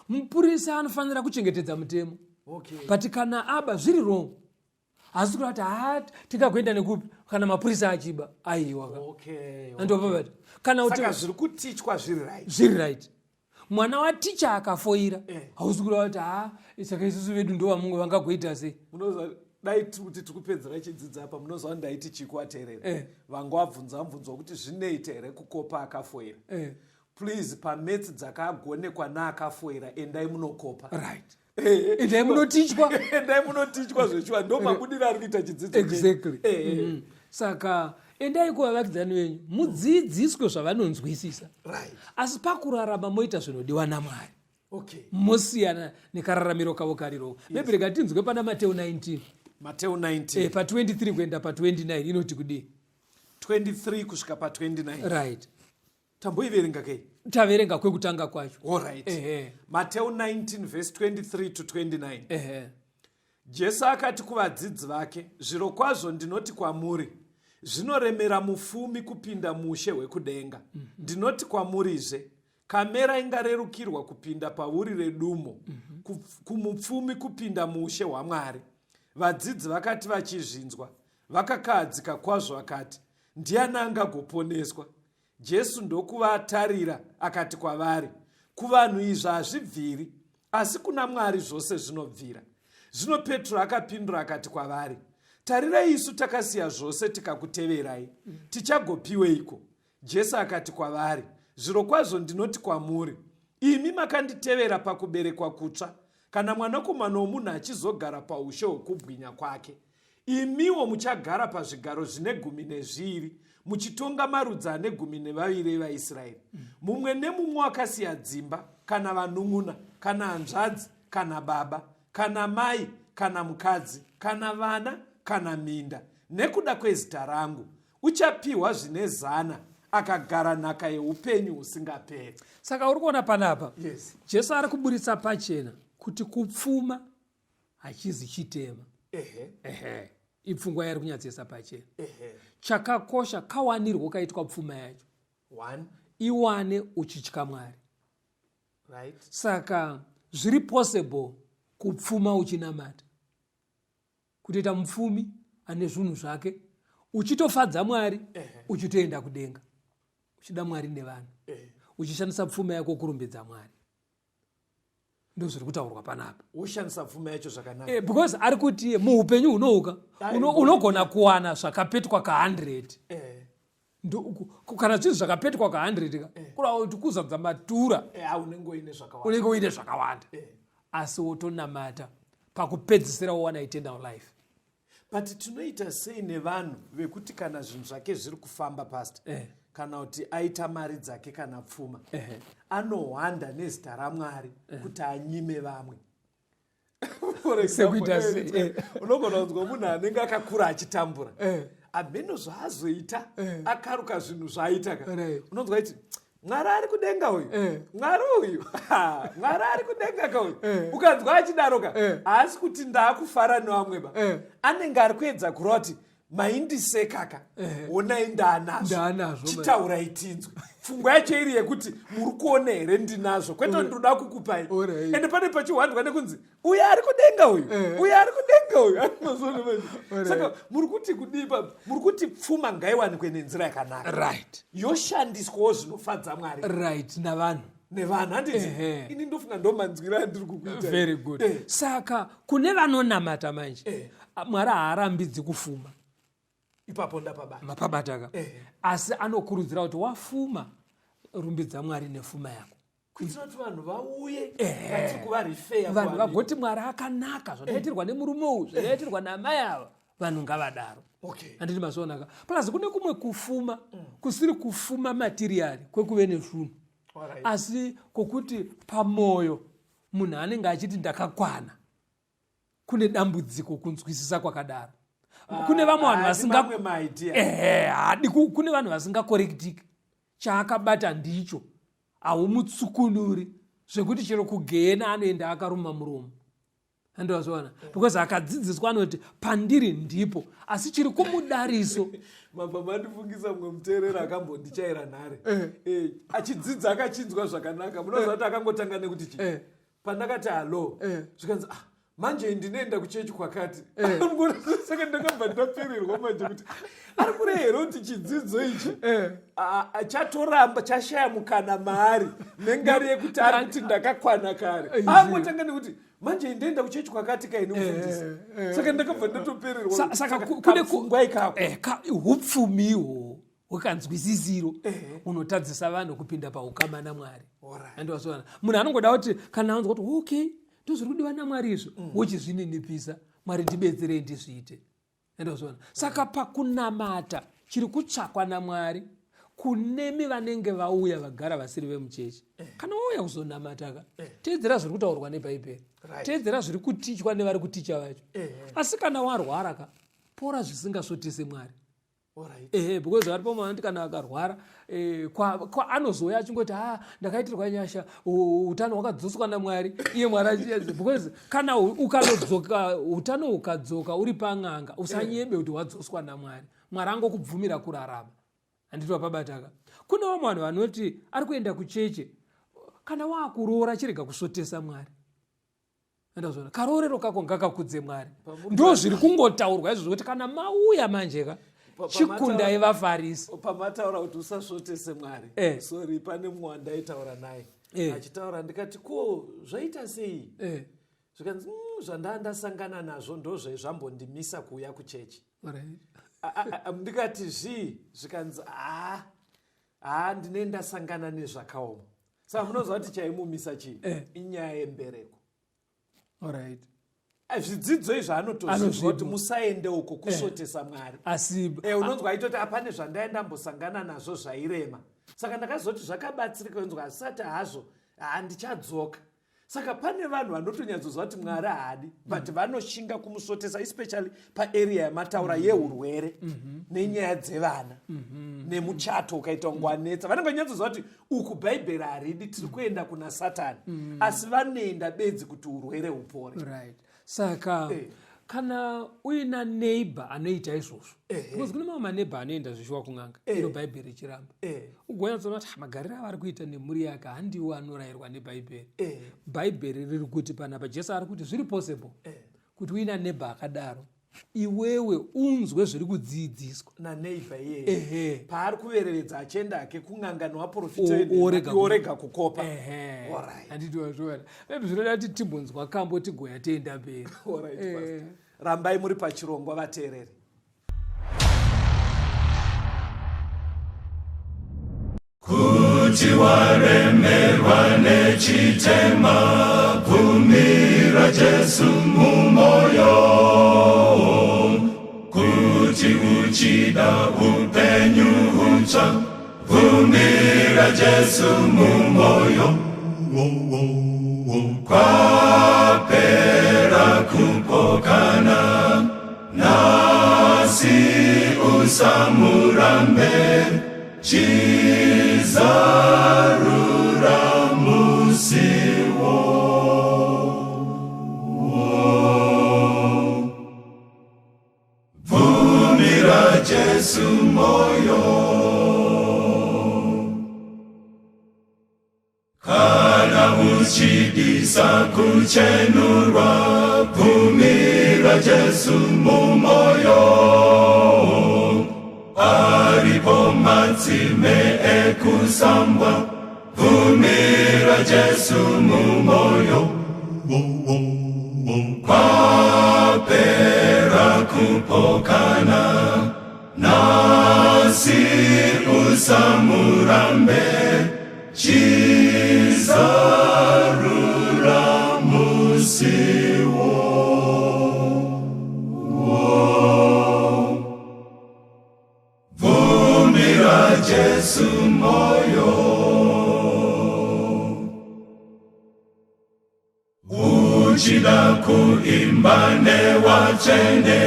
Mupurisa anofanira kuchengetedza mutemo, but kana aba zviri wrong, hasi kuda kuti ha, tingagoenda nekupi kana mapurisa achiba. Aiwa ka. Andopabata kana kuti Saka zviri kutichwa zviri right. Zviri right. Mwana waticha akafoira, Eh. hausi kureva kuti ha, saka isusu vedu ndo vamwe vangagoita sei. Munoziva, dai tiri kuti tiri kupedzera chidzidzo apa, munoziva ndaiti chii kuvateerera? Vanga vabvunza mubvunzo wekuti zvinoita here kukopa akafoira. Please, pamaths dzakagonekwa naakafoira, endai munokopa. Right, endai munotichwa. Endai munotichwa zveshuwa, ndo mabudiro ari kuita chidzidzo chedu. Exactly. Saka endai kuvavakidzani venyu, mudzidziswe zvavanonzwisisa, asi pakurarama moita zvinodiwa naMwari, mosiyana nekararamiro kavo kariro. Maybe rega tinzwe pana Mateu 19. Mateu 19. Pa23 kuenda pa29 inoti kudii? 23 kusvika pa29. Right. Tamboiverenga kei? Taverenga kwekutanga kwacho. Allright. Mateu 19 verse 23 to 29. Jesu akati kuvadzidzi vake, "Zvirokwazvo ndinoti kwamuri, zvinoremera mufumi kupinda mushe hwekudenga. Ndinoti kwamurizve, kamera ingarerukirwa kupinda pauri redumo kumupfumi kupinda muushe hwaMwari." Vadzidzi vakati vachizvinzwa, vakakahadzika kwazvo, vakati, "Ndiani angagoponeswa?" Jesu ndokuvatarira, akati kwavari, "Kuvanhu izvi hazvibviri, asi kuna Mwari zvose zvinobvira." Zvino Petro akapindura akati kwavari, "Tarirai, isu takasiya zvose tikakuteverai. Tichagopiweiko?" Jesu akati kwavari, "Zvirokwazvo ndinoti kwamuri, imi makanditevera pakuberekwa kutsva, kana Mwanakomana woMunhu achizogara paushe hwokubwinya kwake, imiwo muchagara pazvigaro zvine 12, muchitonga marudzi ane 12 evaIsraeri. Mumwe nemumwe wakasiya dzimba, kana vanun'una, kana hanzvadzi, kana baba, kana mai, kana mukadzi, kana vana, kana minda, nekuda kwezita rangu, uchapiwa zvine zana, akagara nhaka yeupenyu husingaperi." Saka uri kuona panapa, Jesu ari kuburitsa pachena kuti kupfuma hachizi chitema. Ehe, ipfungwa yari kunyatsoisa pachena. Chakakosha kawanirwo kaitwa pfuma yacho. One. Iwane uchitya Mwari. Saka zviri possible kupfuma uchinamata, kutoita mupfumi ane zvinhu zvake, uchitofadza Mwari, uchitoenda kudenga, uchida Mwari nevanhu, uchishandisa pfuma yako kurumbidza Mwari. Ndo zviri kutaurwa panapa. Woshandisa pfuma yacho zvakanaka. Because ari kuti muupenyu hunohuka unogona kuwana zvakapetwa ka100. Kana zvinhu zvakapetwa ka100 ka, kureva kuti kuzadza matura. Unenge uine zvakawanda. Unenge uine zvakawanda, asi wotonamata, pakupedzisira wowana eternal life. But tinoita sei nevanhu vekuti kana zvinhu zvake zviri kufamba, pastor, kana kuti aita mari dzake kana pfuma, anohwanda nezita raMwari kuti anyime vamwe? For example, Sekuita sei? Unogona kunzwa munhu anenge akakura achitambura, hameno zvaazoita, akaruka zvinhu zvaaita ka. Unonzwa iti, "Mwari ari kudenga uyu." "Mwari uyu, ha, Mwari ari kudenga ka uyu." Ukanzwa achidaro ka, haasi kuti ndaakufara nevamwe ba. Anenge ari kuedza kureva kuti maindisekaka, honai ndaanazvo. Ndaanazvo, man. Chitaurai tinzwe. Pfungwa yacho iri yekuti muri kuona here ndinazvo, kwete kuti ndoda kukupai. Ende pane pachihwandwa nekunzi uyu ari kudenga uyu, uyu ari kudenga uyu. Mazuva manje. Saka muri kuti kudii pa muri kuti pfuma ngaiwanikwe nenzira yakanaka, yoshandiswawo zvinofadza Mwari right, navanhu. Nevanhu, handiti? Ehe. Ini ndofunga ndo manzwiro andiri kukuita. Very good. Saka kune vanonamata manje, Mwari haarambidzi kufuma. Ipapo ndapabata. Mapabataka. Asi anokurudzira kuti wafuma, rumbidza Mwari nefuma yako, kuitira kuti vanhu vauye vatiri kuvarifeya. Vanhu vagoti Mwari akanaka, zvandaitirwa nemurume uyu, zvandaitirwa namai ava, vanhu ngavadaro. Handiti mazvionaka? Plus kune kumwe kufuma kusiri kufuma material, kwekuve nezvinhu, asi kwokuti pamwoyo munhu anenge achiti ndakakwana. Kune dambudziko kunzwisisa kwakadaro. Kune vamwe vanhu vasinga Mamwe maidea. Ehe, haadi kune vanhu vasingakorektiki. Chaakabata ndicho, haumutsukunuri, zvekuti chero kugehena anoenda akaruma muromo. Handivazviona, because akadzidziswa anoti pandiri ndipo, asi chiri kumudariso. Mabva mandifungisa mumwe muteereri akambondichaira nhare. Achidzidza, akachinzwa zvakanaka. Munoziva kuti akangotanga nekuti chii? Pandakati hallo, zvikanzi, "Ah, Manje ndinoenda kuchechi kwakati. Saka ndakabva ndapererwa manje kuti ari kure here kuti chidzidzo ichi chatoramba chashaya mukana maari nengari yekuti ari kuti ndakakwana kare. Angotanga nekuti manje ndoenda kuchechi kwakati kaini mufundisi. Saka ndakabva ndatopererwa. Saka kune kapfungwa ikako. Hupfumi ihwohwo hwekanzwisisiro unotadzisa vanhu kupinda paukama naMwari. Andiwazviona, munhu anongoda kuti kana anzwa kuti okay, ndozviri kudiwa naMwari izvo, wochizvininipisa, Mwari ndibetserei ndizviite. Andozviona. Saka pakunamata chiri kutsvakwa naMwari kunemi vanenge vauya vagara vasiri vemuchechi, kana wauya kuzonamata ka, teedzera zviri kutaurwa neBhaibheri, teedzera zviri kutichwa nevari kuticha vacho. Asi kana warwara ka, pora zvisingasvotese Mwari. Ehe, because vari pamwe vanoti kana akarwara anozouya achingoti ha, ndakaitirwa nyasha, utano hwakadzoswa naMwari, iye Mwari achiedza. Because kana ukanodzoka, utano hukadzoka uri pan'anga, usanyebe kuti wadzoswa naMwari. Mwari angokubvumira kurarama. Handiti wapabataka? Kune vamwe vanhu vanoti ari kuenda kucheche, kana waakuroora chirega kusvotesa Mwari. Andazvona, karoorero kako ngakakudze Mwari. Ndo zviri kungotaurwa izvozvo kuti kana mauya manje ka, chikundai vaFarisi. Pamataura kuti usasvotese Mwari, sorry, pane mumwe wandaitaura naye achitaura, ndikati ko zvaita sei? Zvikanzi, zvandaa ndasangana nazvo ndozvaizvambondimisa kuuya kuchechi. Ndikati zvii? Zvikanzi haa, ndine ndasangana nezvakaoma. Saka munoziva kuti chaimumisa chii? Inyaya yembereko. Zvidzidzo izvi anotozvinzwa kuti musaende uko kusvotesa Mwari. Asi unonzwa aitoti apane zvandaenda mbosangana nazvo zvairema, saka ndakazoti zvakabatsirika. Unzwa asati hazvo, handichadzoka. Saka pane vanhu vanotonyatsoziva kuti Mwari haadi, but vanoshinga kumusvotesa, especially paarea yamataura yeurwere nenyaya dzevana nemuchato ukaita kunge wanetsa. Vanenge vanyatsoziva kuti uku Bhaibheri haridi, tiri kuenda kuna Satani, asi vanoenda bedzi kuti urwere hupore. Saka kana uina neighbor anoita izvozvo, because kune mamwe maneighbor anoenda zvishuwa kun'anga, iro Bhaibheri richiramba, ugonyatsoona kuti magariro avari kuita nemhuri yake handiwo anorayirwa neBhaibheri. Bhaibheri riri kuti panapa Jesu ari kuti zviri possible kuti uina neighbor akadaro, iwewe unzwe zviri kudzidziswa naneighbor iyeye paari kuverevedza achienda hake kun'anga nevaprofita, orega kukopa. Handiti wazviona? Maybe zvinoda kuti timbonzwa kambo tigoya tienda mberi. Rambai muri pachirongwa, vateereri. Kuti waremerwa nechitema, bvumira Jesu mumoyo. Kuti uchida upenyu hutsva, bvumira Jesu mumoyo. Kwapera kupokana, nhasi usamurambe, chizarura musiwo. Bvumira Jesu moyo. Kana uchidisa kuchenurwa, bvumira Jesu mumoyo. Aripo matsime ekusambwa, bvumira Jesu mumoyo. Kwapera kupokana, nhasi usamurambe, chizarura musiwo. Bvumira Jesu moyo. Uchida kuimba newatsvene,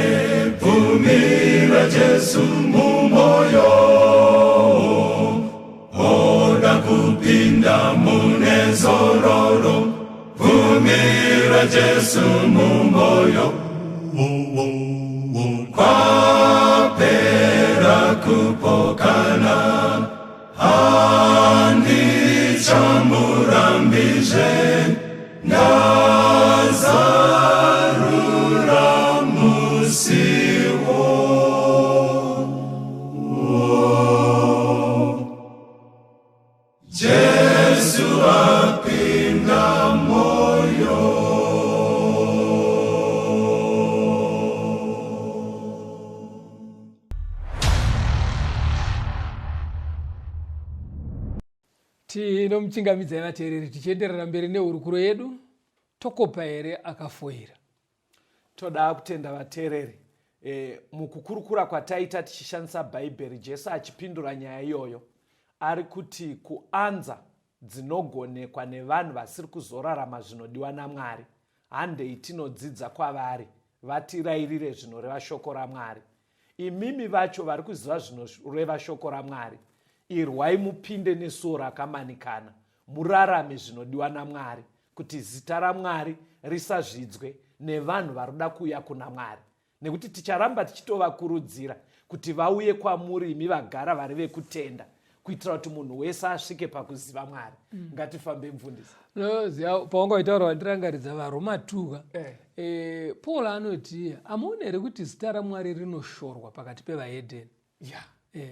bvumira Jesu mumoyo. Oda kupinda mune zororo, bvumira Jesu mumoyo. Kwapera kupokana, handichamurambizve, ndazarura. Jesu apinda moyo. Tinomuchingamidzai vateereri tichienderera mberi nehurukuro yedu. Tokopa here akafoira? Toda kutenda vateereri e, mukukurukura kwataita tichishandisa Bhaibheri, Jesu achipindura nyaya iyoyo ari kuti kuanza dzinogonekwa nevanhu vasiri kuzorarama zvinodiwa naMwari. Handei tinodzidza kwavari vatirairire zvinoreva shoko raMwari. Imimi vacho vari kuziva zvinoreva shoko raMwari, irwai mupinde nesuo rakamanikana, murarame zvinodiwa naMwari, kuti zita raMwari risazvidzwe nevanhu varoda kuuya kuna Mwari. Nekuti ticharamba tichitovakurudzira kuti vauye kwamuri imi vagara vari vekutenda, kuitira kuti munhu wese asvike pakuziva Mwari. Ngatifambe mufundisi. Noziva pawanga waitaura wandirangaridza vaRoma 2 ka. Eh. Paul anoti amuone here kuti zita raMwari rinoshorwa pakati pevahedheni? Yeah.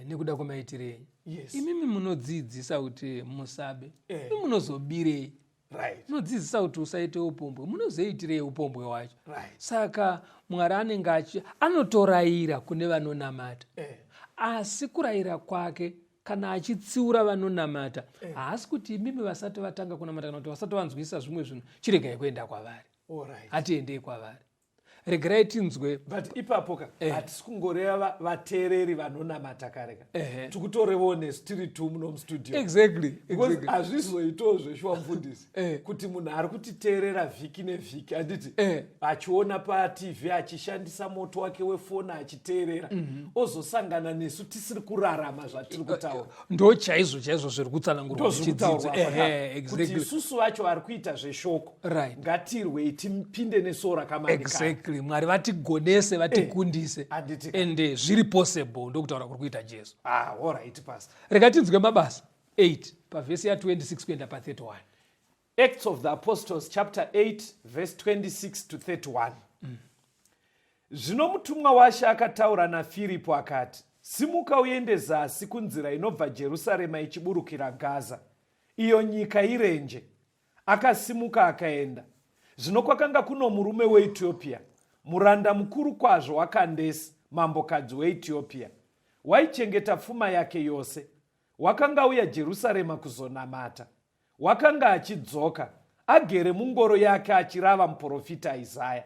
Nekuda kwemaitiro enyu. Yes. Imimi munodzidzisa kuti musabe. Imi munozobirei? Right. Munodzidzisa kuti usaite upombwe, munozoitirei upombwe wacho? Right. Saka Mwari anenge achi anotorayira kune vanonamata. Asi kurayira kwake kana achitsiura vanonamata haasi kuti imimi vasati vatanga kunamata kana kuti vasati vanzwisisa zvimwe zvinhu chiregai kuenda kwavari. Alright. Hatiendei kwavari, regerai tinzwe. But ipapo ka hatisi kungoreva vateereri vanonamata kare ka, tikutorevawo nesu tiri tu muno mustudio. Because hazvizoitawo zveshuwa mufundisi kuti munhu ari kutiteerera vhiki nevhiki, handiti, achiona paTV, achishandisa moto wake wefoni achiteerera, ozosangana nesu tisiri kurarama zvatiri kutaura. Ndo chaizvo chaizvo zviri kutsanangurwa muchidzidzo. Ndozvirikutaurwa kuti isusu vacho vari kuita zveshoko, ngatirwei tipinde nesuo rakamanikana. Exactly. Mwari vatigonese, vatikundise. Handiti. Ende zviri possible, ndokutaura kuri kuita Jesu. Ah, alright pastor. Rega tinzwe Mabasa 8 pavhesi ya26 kuenda pa31. Acts of the Apostles chapter 8 verse 26 to 31. Zvino mutumwa waShe akataura naFiripo akati, Simuka uende zasi kunzira inobva Jerusarema ichiburukira Gaza, iyo nyika irenje. Akasimuka akaenda. Zvino kwakanga kuno murume weEtiopia, muranda mukuru kwazvo waKandesi, mambokadzi weEtiopia, waichengeta pfuma yake yose. Wakanga auya Jerusarema kuzonamata. Wakanga achidzoka, agere mungoro yake achirava muprofita Isaya.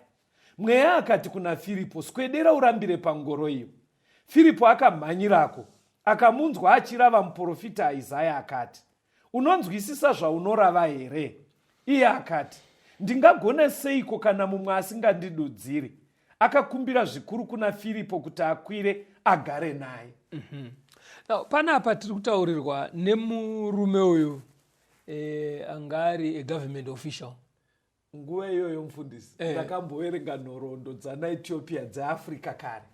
Mweya akati kuna Firipo, Swedera urambire pangoro iyo. Firipo akamhanyirako, akamunzwa achirava muprofita Isaya akati, Unonzwisisa zvaunorava here? Iye akati, Ndingagona seiko kana mumwe asingandidudziri? Akakumbira zvikuru kuna Firipo kuti akwire agare naye. Now, panapa tiri kutaurirwa nemurume uyu anga ari a government official. Nguva iyoyo mufundisi, ndakamboverenga nhoroondo dzana Ethiopia dzeAfrica kare.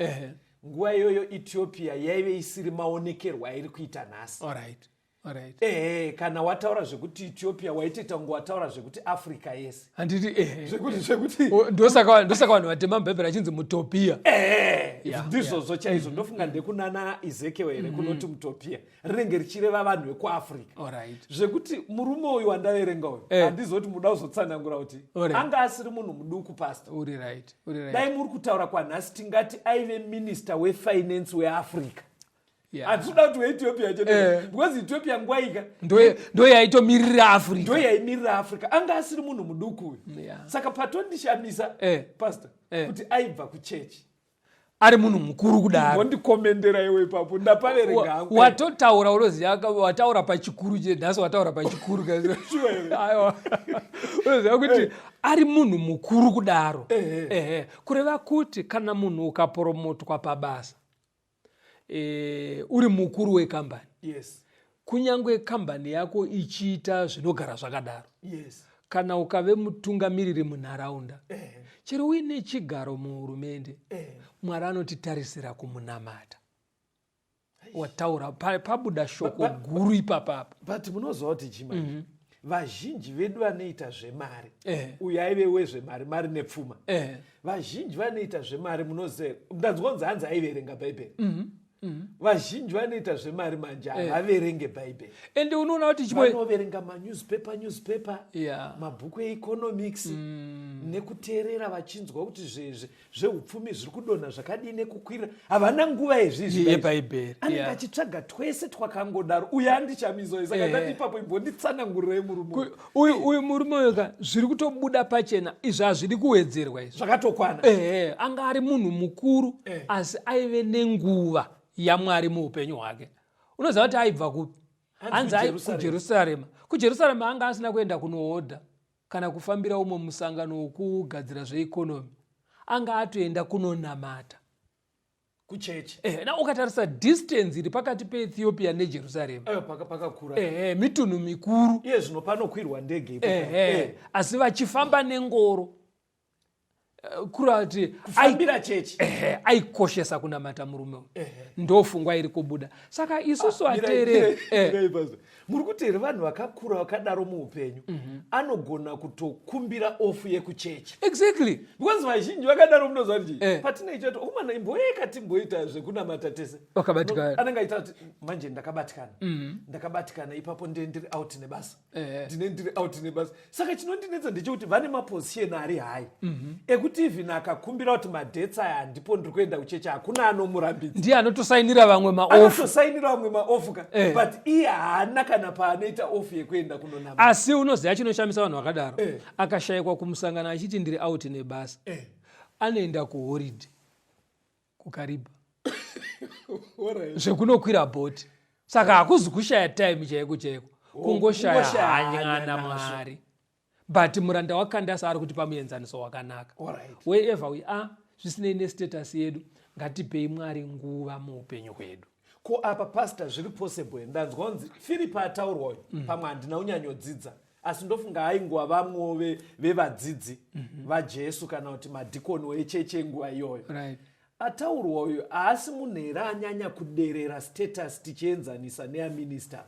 Nguva iyoyo Ethiopia yaive isiri maonekerwo airi kuita nhasi. Alright. Alright. Ehe, kana wataura zvekuti Ethiopia waitoita kunge wataura zvekuti Africa yese. Handiti ehe. Zvekuti Ndosaka vanhu vatema mubhaibheri achinzi mutopia. Ehe, ndizvozvo chaizvo. Ndofunga ndekunana Ezekiel here kunoti mutopia rinenge richireva vanhu vekuAfrica. Alright. Zvekuti murume uyu wandaverenga uyu, handizoti muda kuzotsanangura kuti anga asiri munhu muduku pastor. Uri right. Uri right. Dai muri kutaura kwanhasi tingati aive minister wefinance weAfrica. Handisi kuda kuti weEthiopia chete, because Ethiopia nguva ika Ndo yaitomirira Africa. Ndo yaimirira Africa. Anga asiri munhu muduku uyu. Saka patondishamisa pastor, kuti aibva kuchechi ari munhu mukuru kudaro. Mondikomendera iwe ipapo, ndapaverenga hangu. Watotaura, unoziva wataura pachikuru chenhasi, wataura pachikuru. Sure here? Aiwa, unoziva kuti ari munhu mukuru kudaro, ehe, kureva kuti kana munhu ukapromotwa pabasa, uri mukuru wekambani, kunyange kambani yako ichiita zvinogara zvakadaro, kana ukave mutungamiriri munharaunda, chero uine chigaro muhurumende, Mwari anotitarisira kumunamata. Wataura pabuda shoko guru ipapapa. But munoziva kuti chima, Vazhinji vedu vanoita zvemari, Eh. uyu aive wezvemari, mari nepfuma. Vazhinji vanoita zvemari, munoziva, ndanzwa kunzi hanzi aiverenga Bhaibheri. Vazhinji vanoita zvemari manje havaverenge Bhaibheri. Ende unoona kuti chimwe Vanoverenga manewspaper, newspaper, mabhuku eeconomics, nekuteerera vachinzwa kuti zveupfumi zviri kudonha zvakadii nekukwirira. Havana nguva yezvizvi. Yebhaibheri. Anenge achitsvaga twese twakangodaro. Uyu andichamiso, saka ndati ipapo imbonditsanangurirai murume uyu. Uyu murume uyu ka, zviri kutobuda pachena izvi, hazvidi kuwedzerwa izvi. Zvakatokwana. Ehe, anga ari munhu mukuru, asi aive nenguva yaMwari muupenyu hwake. Unoziva kuti aibva kupi? Hanzi Hanzi ai kuJerusarema. KuJerusarema. KuJerusarema anga asina kuenda kunohodha kana kufambira umwe musangano wokugadzira zveeconomy. Anga atoenda kunonamata kuchechi. Na ukatarisa distance iri pakati peEthiopia neJerusarema, Ayo pakakura. Mitunhu mikuru. Iye zvino panokwirwa ndege ipo. Asi vachifamba nengoro. Kureva kuti Kufambira chechi. Ehe, aikoshesa kunamata murume uyu. Ndo fungwa iri kubuda. Saka isusu ateereri, Mirai pastor. Muri kuti here vanhu vakakura vakadaro muupenyu anogona kutokumbira off yekuchechi? Exactly. Because vazhinji vakadaro, munoziva kuti Eh. patinoita kuti okumana imboyeka timboita zvekunamata tese. Wakabatikana. Anenge aita kuti manje ndakabatikana, ndakabatikana ipapo, ndiye ndiri out nebasa. Ndine ndiri out nebasa. Saka chinondinetsa ndechekuti vane maposition ari high ekuti even akakumbira kuti madates aya handipo, ndiri kuenda kuchechi, hakuna anomurambidza. Ndiye anotosainira vamwe maoff. Anotosainira vamwe maoff ka. But iye haana kana paanoita off yekuenda kunonama. Asi unoziva chinoshamisa vanhu vakadaro? Akashayikwa kumusangano achiti ndiri out nebasa, anoenda kuholiday kuKariba, zvekunokwira bhoti. Saka hakuzi kushaya time chaiko chaiko, kungoshaya kungoshaya hanya hanya naMwari. But muranda waKandasa ari kutipa muenzaniso wakanaka. Wherever we are, zvisinei nestatus yedu, ngatipei Mwari nguva muupenyu hwedu. Ko apa, pastor, zviri possible? Ndanzwa kunzi Firipi ataurwa uyu, pamwe handina kunyanyodzidza, asi ndofunga ainguva vamwewo vevadzidzi vaJesu kana kuti madhikoni echechi enguva iyoyo. Ataurwa uyu haasi munhu here anyanya kuderera status tichienzanisa neyaminista?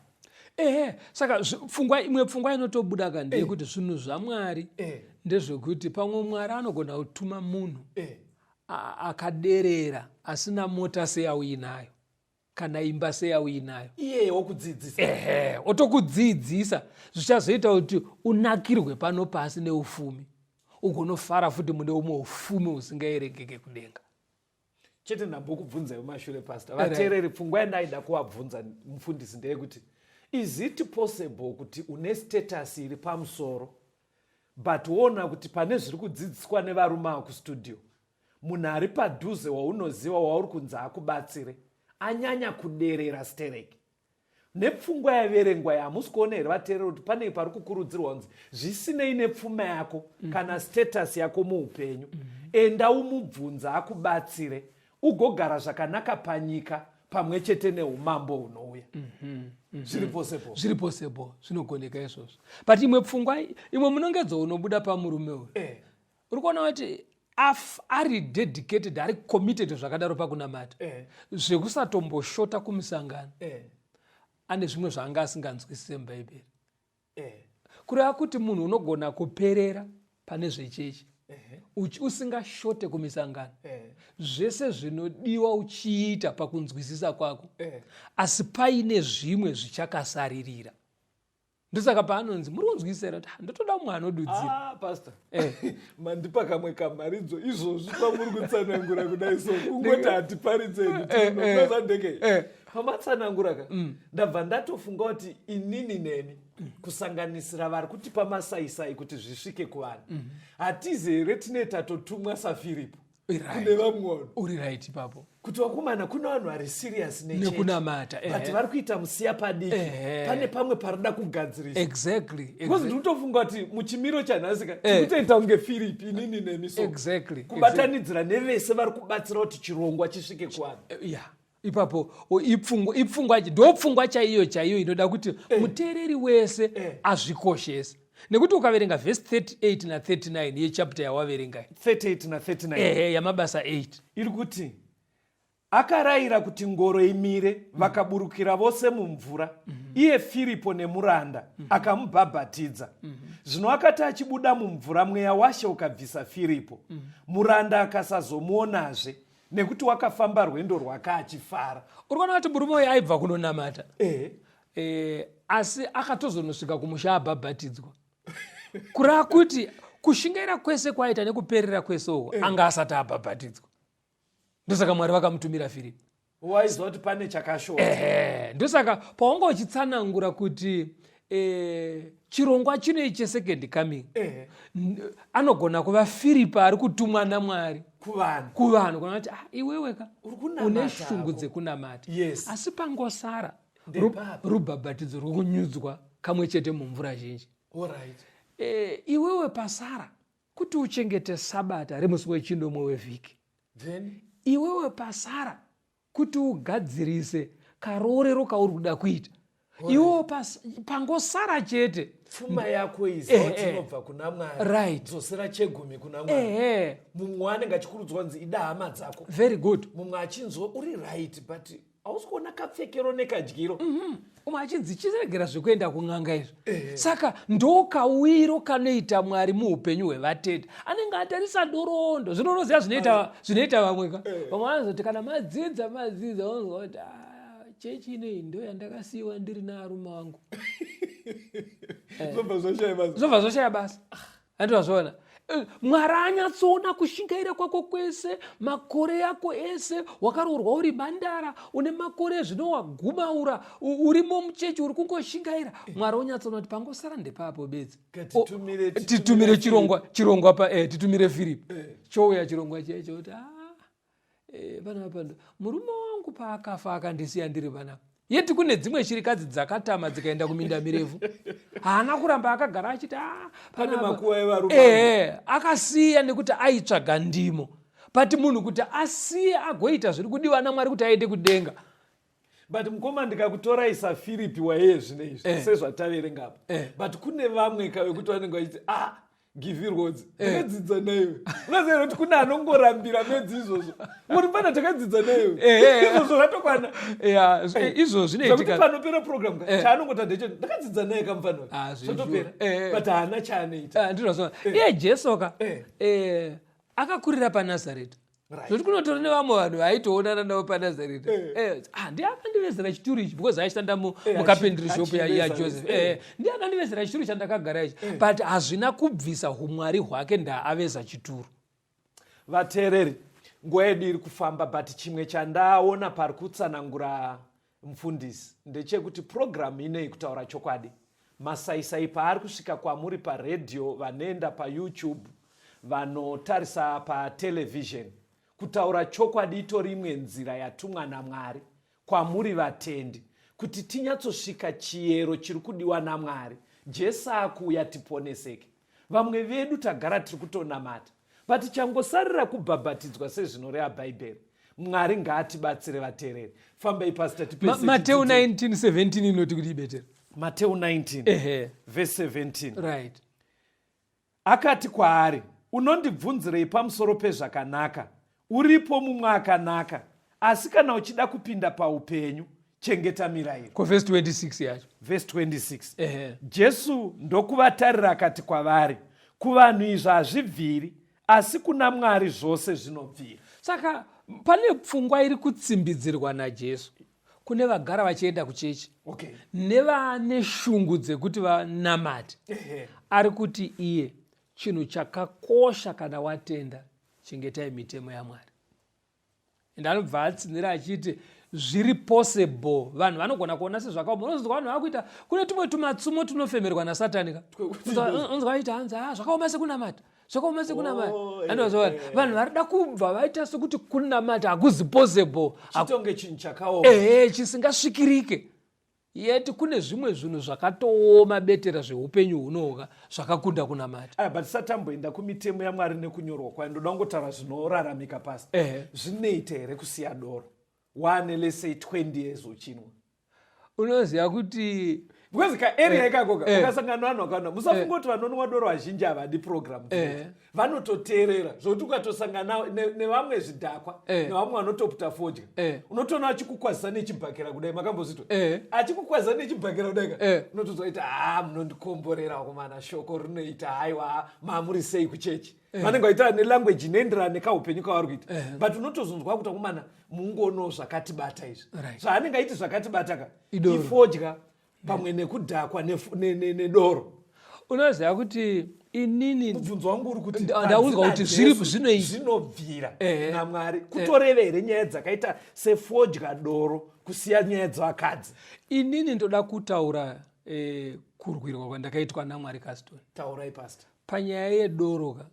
Ehe, saka pfungwa, imwe pfungwa inotobuda ka ndeyekuti zvinhu zvaMwari ndezvekuti pamwe Mwari anogona kutuma munhu akaderera, asina mota seyauinayo kana imba seyauinayo. Iyeye wokudzidzisa. Ehe, otokudzidzisa zvichazoita kuti unakirwe pano pasi neufumi, ugonofara futi mune umwe ufumi husingaerengeke kudenga. Chete ndambokubvunzai mumashure, pastor. Vateereri, pfungwa yandaida kuvabvunza mufundisi ndeyekuti is it possible kuti une status iri pamusoro, but woona kuti pane zviri kudzidziswa nevarume ava kustudio, munhu ari padhuze waunoziva wauri kunzi akubatsire anyanya kuderera stereki nepfungwa yaverengwa? Hamusi kuona here, vateereri, kuti pane pari kukurudzirwa kunzi zvisinei nepfuma yako kana status yako muupenyu, enda umubvunza akubatsire, ugogara zvakanaka panyika pamwe chete neumambo hunouya? Zviri possible? Zviri possible, zvinogoneka izvozvo. But imwe pfungwa, imwe munongedzo unobuda pamurume uyu, uri kuona kuti ari dedicated, ari committed zvakadaro pakunamata, zvekusatomboshota kumisangano, ane zvimwe zvaanga asinganzwisise muBhaibheri. Kureva kuti munhu unogona kuperera pane zvechechi, usingashote kumisangano, zvese zvinodiwa uchiita pakunzwisisa kwako, asi paine zvimwe zvichakasaririra. Ndosaka paanonzi muri kunzwisisa here, kuti "Ah, ndotoda mumwe anodudzira." Ah, pastor, mandipa kamwe kamharidzo izvozvi pamuri kutsanangura kudai. So kungoti hatiparidzeni ndeke pamatsanangura ka, ndabva ndatofunga kuti inini neni, kusanganisira vari kutipa masaisai kuti zvisvike kuvanhu, hatizi here tine tatotumwa saFiripo kune vamwe vanhu? Uri right ipapo. Kuti vakomana, kune vanhu vari serious nekunamata, but vari kuita musiya padiki. Pane pamwe parida kugadziriswa. Because ndiri kutofunga kuti muchimiro chanhasi ka, tikutoita kunge Firipi inini nemi, so kubatanidzira nevese vari kubatsira kuti chirongwa chisvike kuvanhu. Ya, ipapo ipfungwa, ndo pfungwa chaiyo chaiyo inoda kuti muteereri wese azvikoshese, nekuti ukaverenga vhesi 38 na39 yechapter yawaverenga, 38 na39. Ehe, yaMabasa 8. Iri kuti Akarayira kuti ngoro imire, vakaburukira vose mumvura, iye Firipo nemuranda, akamubhabhatidza. Zvino akati achibuda mumvura, mweya waShe ukabvisa Firipo. Muranda akasazomuonazve, nekuti wakafamba rwendo rwake achifara. Uri kuona kuti murume uyu aibva kunonamata asi akatozonosvika kumusha abhabhatidzwa. Kureva kuti kushingaira kwese kwaaita nekuperera kwese uko anga asati abhabhatidzwa. Ndosaka Mwari vakamutumira Firipi. Waiziva kuti pane chakashota. Ndosaka paunga uchitsanangura kuti chirongwa chino chesecond coming anogona kuva Firipi ari kutumwa naMwari kuvanhu, kuvanhu kuna kuti iwewe ka Uri kunamata une shungu hako. dzekunamata. Asi pangosara rubhabhatidzo rwekunyudzwa kamwe chete mumvura zhinji. Iwewe pasara kuti uchengete sabata remusi wechinomwe wevhiki. Then? Iwewe pasara kuti ugadzirise karoorero kauri kuda kuita. Iwewe pangosara chete. Pfuma yako izi inobva kuna Mwari. Dzosera chegumi kuna Mwari. Mumwe anenge achikurudzwa kunzi ida hama dzako. Very good. Mumwe achinzwa uri right but hausi kuona kapfekero nekadyiro. Umwe achinzi chiregera zvekuenda kun'anga izvi. Saka ndokauiro kanoita Mwari muupenyu hwevatete. Anenge atarisa nhoroondo. Zvino unoziva zvinoita vamwe ka. Vamwe vanozoti kana madzidza, madzidza, unonzwa kuti, chechi ineyi ndo yandakasiyiwa ndiri naarume wangu. Zvobva zvoshaya basa. Zvobva zvoshaya basa. Andozviona. Mwari anyatsoona kushingaira kwako kwese, makore ako ese, wakaroorwa uri mhandara, une makore zvino waguma ura, urimo muchechi uri kungoshingaira. Mwari onyatsoona kuti pangosara ndepapo bedzi. Titumire, Titumire chirongwa, chirongwa pa titumire Philip. Chouya chirongwa checho kuti, panapa murume wangu paakafa akandisiya ndiri panapa. Yeti kune dzimwe shirikadzi dzakatama dzikaenda kuminda mirefu. Haana kuramba akagara achiti, Pane panapa. makuva evarume. Akasiya nekuti aitsvaga ndimo. But munhu kuti asiye agoita zviri kudiwa naMwari kuti aende kudenga. But mukoma ndikakutorai saFiripi waiye zvino izvi, sezvataverenga apa. But kune vamwe ka vekuti vanenge vachiti, give roads. Takadzidza naiwe. Unoziva kuti kune anongorambira medzi izvozvo. Muri pana takadzidza naiwe. Izvozvo zvatokwana. Ya, izvozvo zvinoitika. Zvekuti panopera program ka, chaanongota ndeche, ndakadzidza naye kamufana uyu. Zvizvo. Zvatopera. But haana chaanoita. Ndinozwa. Iye Jesu ka, akakurira paNazareta. Zvekuti kunotori nevamwe vanhu vaitoonana navo paNazareta. Ndiye akandivezera chituru ichi because aishanda mucarpentry shop yaJoseph. Ndiye akandivezera chituru chandakagara ichi. But hazvina kubvisa humwari hwake ndaaveza chituru. Vateereri, nguva yedu iri kufamba, but chimwe chandaona pari kutsanangura mufundisi ndechekuti program ineyi kutaura chokwadi. Masaisai paari kusvika kwamuri paredhiyo, vanoenda paYouTube, vanotarisa patelevision, kutaura chokwadi itori imwe nzira yatumwa naMwari kwamuri vatendi kuti tinyatsosvika chiyero chiri kudiwa naMwari. Jesu akuuya tiponeseke. Vamwe vedu tagara tiri kutonamata, but changosarira kubhabhatidzwa sezvinoreva Bhaibheri. Mwari ngaatibatsire vateereri. Fambai Pastor tipese Mateo chidzidzo. 19:17 inoti kuti ibetera. Mateo 19, verse 17. Akati kwaari, unondibvunzirei pamusoro pezvakanaka? Uripo mumwe akanaka, asi kana uchida kupinda paupenyu, chengeta mirayiro. Ko verse 26 yacho? Verse 26. Jesu ndokuvatarira akati kwavari, kuvanhu izvi hazvibviri, asi kuna Mwari zvose zvinobvira. Saka pane pfungwa iri kutsimbidzirwa naJesu kune vagara vachienda kuchechi nevane shungu dzekuti vanamate. Ari kuti iye chinhu chakakosha kana watenda, chengetai mitemo yaMwari. And anobva atsinhira achiti zviri possible. Vanhu vanogona kuona sezvakaoma. Unozonzwa vanhu vakuita kune tumwe tumatsumo tunofemerwa naSatani ka. Unzwa vachiita hanzi, zvakaoma sekunamata. Zvakaoma sekunamata. Anozwa vanhu varida kubva vaita sekuti kunamata hakuzi possible. Chitonge chinhu chakaoma. Chisingasvikirike. Yet kune zvimwe zvinhu zvakatooma betera zveupenyu hunoga zvakakunda kunamata. Aya, but satamboenda kumitemo yaMwari nekunyorwa kwayo, ndoda kungotaura zvinoraramika pasi. Zvinoita here kusiya doro? Wane let's say 20 years uchinwa. Unoziva kuti Because kaarea ikako ka ukasangana nevanhu vakawanda, musafunga kuti vanonwa doro vazhinji havadi program. Vanototeerera zvokuti ukatosangana nevamwe zvidhakwa, nevamwe vanotoputa fodya, unotoona achikukwazisa nechibhakera kudai. Makambozvitwa? Achikukwazisa nechibhakera kudai ka, unotozwa iti, "Ha, munondikomborera vakomana, shoko rinoita. Haiwa, mamuri sei kuchechi?" Vanenge vaita nelanguage inoenderana nekaupenyu kavari kuita, but unotozonzwa kuti, "Akomana, mungono zvakatibata izvi." Zvaanenge aiti zvakatibata ka, Idoro. ifodya pamwe nekudhakwa nedoro. Unoziva kuti inini Mubvunzo wangu uri kuti, Ndaudzwa panzi kuti naJesu, zvinoita. zvinobvira naMwari kutoreva here nyaya dzakaita sefodya, doro, kusiya nyaya dzevakadzi? Inini ndoda kutaura kurwirwa kwandakaitwa naMwari, Caston. Taurai, Pastor. Panyaya yedoro ka,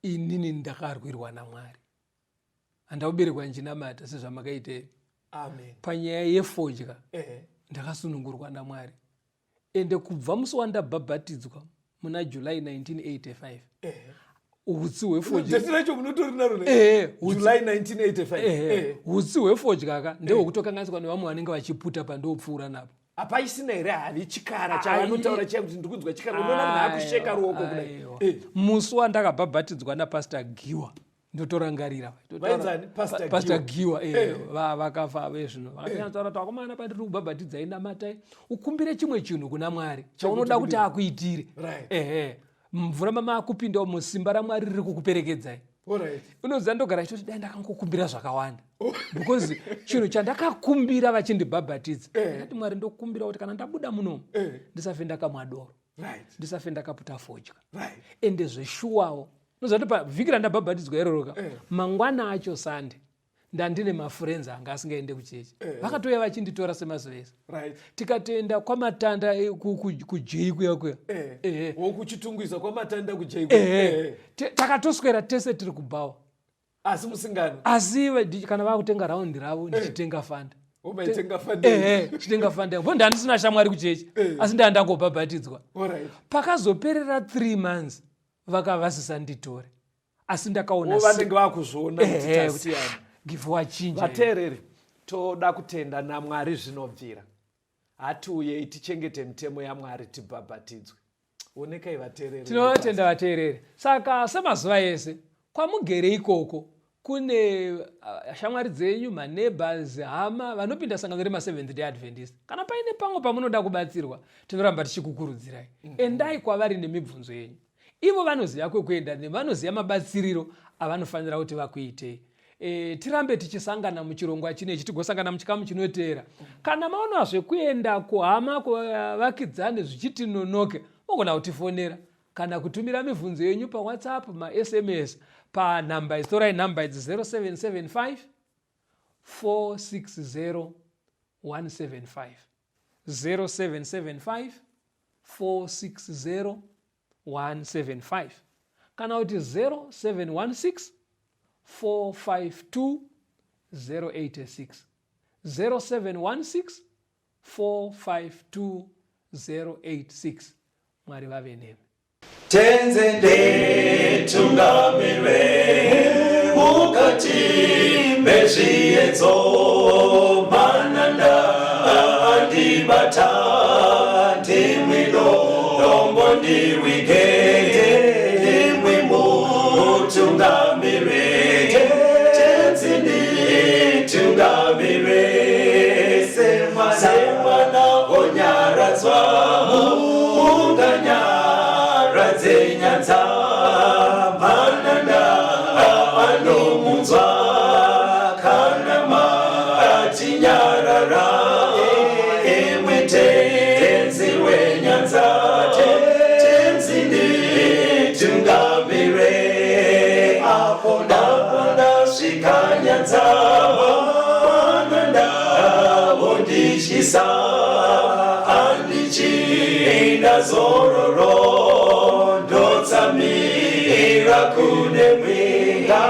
inini ndakarwirwa naMwari. Handauberekwa ndichinamata sezvamakaita imi. Amen. Panyaya yefodya, ndakasunungurwa naMwari. Ende kubva musi wandabhabhatidzwa muna July 1985, utsi hwefodya Date racho munotori naro ne? July July 1985. Utsi hwefodya ka ndehwekutokanganiswa nevamwe vanenge vachiputa pandopfuura napo. Hapaisina here havi chikara chavanotaura chiya kuti ndikunzwa chikara? Unoona munhu akusheka ruoko kudai. Aiwa. Musi wandakabhabhatidzwa naPastor Giwa, ndotorangarira. Vainzani? Pastor Pastor Giwa? Giwa, vakafa vezvino. Vakanyatsotaura kuti, "Vakomana, pandiri kubhabhatidzai, namatai ukumbire chimwe chinhu kuna Mwari chaunoda kuti akuitire." Ehe, mvura mamakupinda musimba raMwari riri kukuperekedzai. Unoziva, ndogara chitoti dai ndakangokumbira zvakawanda, because chinhu chandakakumbira vachindibhabhatidza, ndakati, "Mwari, ndokumbira kuti kana ndabuda munomu, ndisafe ndakamwa doro, ndisafe ndakaputa fodya." Ende zveshuwawo, unoziva kuti pavhiki randabhabhatidzwa iroro ka, mangwana acho Sande, ndandine mafriends anga asingaende kuchechi, vakatouya vachinditora semazuva ese. Tikatoenda kwaMatanda, kujei kuya kuya. Ehe. WokuChitungwiza kwaMatanda kujei? Ehe. Takatoswera tese tiri kubhawa. Asi musingano? Asi kana vakutenga raundi ravo, ndichitenga Fanta. Womaitenga Fanta? Ehe, chitenga Fanta bo. Ndandisina shamwari kuchechi, asi ndaa ndangobhabhatidzwa. Pakazoperera 3 months, vakavasisanditore, asi ndakaona Vanenge vakuzviona kuti tasiyana. Gifu wachinja. Vateereri, toda kutenda naMwari zvinobvira. Hatiuyei tichengete mitemo yaMwari, tibhabhatidzwe. Onekai, vateereri. Tinotenda, vateereri. Saka semazuva ese, kwamugere ikoko kune shamwari dzenyu, maneighbors, hama vanopinda sangano remaSeventh Day Adventist. Kana paine pamwe pamunoda kubatsirwa, tinoramba tichikukurudzirai, endai kwavari nemibvunzo yenyu. Ivo vanoziva kwekuenda, vanoziva mabatsiriro avanofanira kuti vakuitei. Tirambe tichisangana muchirongwa chinechi, tigosangana muchikamu chinoteera. Kana maona zvekuenda kuhama, kuvavakidzani zvichiti nonoke, mogona kutifonera kana kutumira mibvunzo yenyu paWhatsApp, maSMS, panhamba idzi. Torai nhamba idzi: 0775 460 175, 0775 460 175, kana kuti 0716 452 086, 0716 452 086. Mwari vave nemi. Tenzi nditungamire mukati mezviedzo, mananda andibata, ndimwi dombo ndiwige, ndimwi mutungamire. Tenzi nditungamire semwana onyaradzwa, munganyaradze nyanza, mananda anomunzwa kana matinyarara. Imwe Tenzi wenyanza, Tenzi nditungamire apo ndasvika nyanza, mananda vondityisa, handichina zororo, ndotsamira kune mwinga.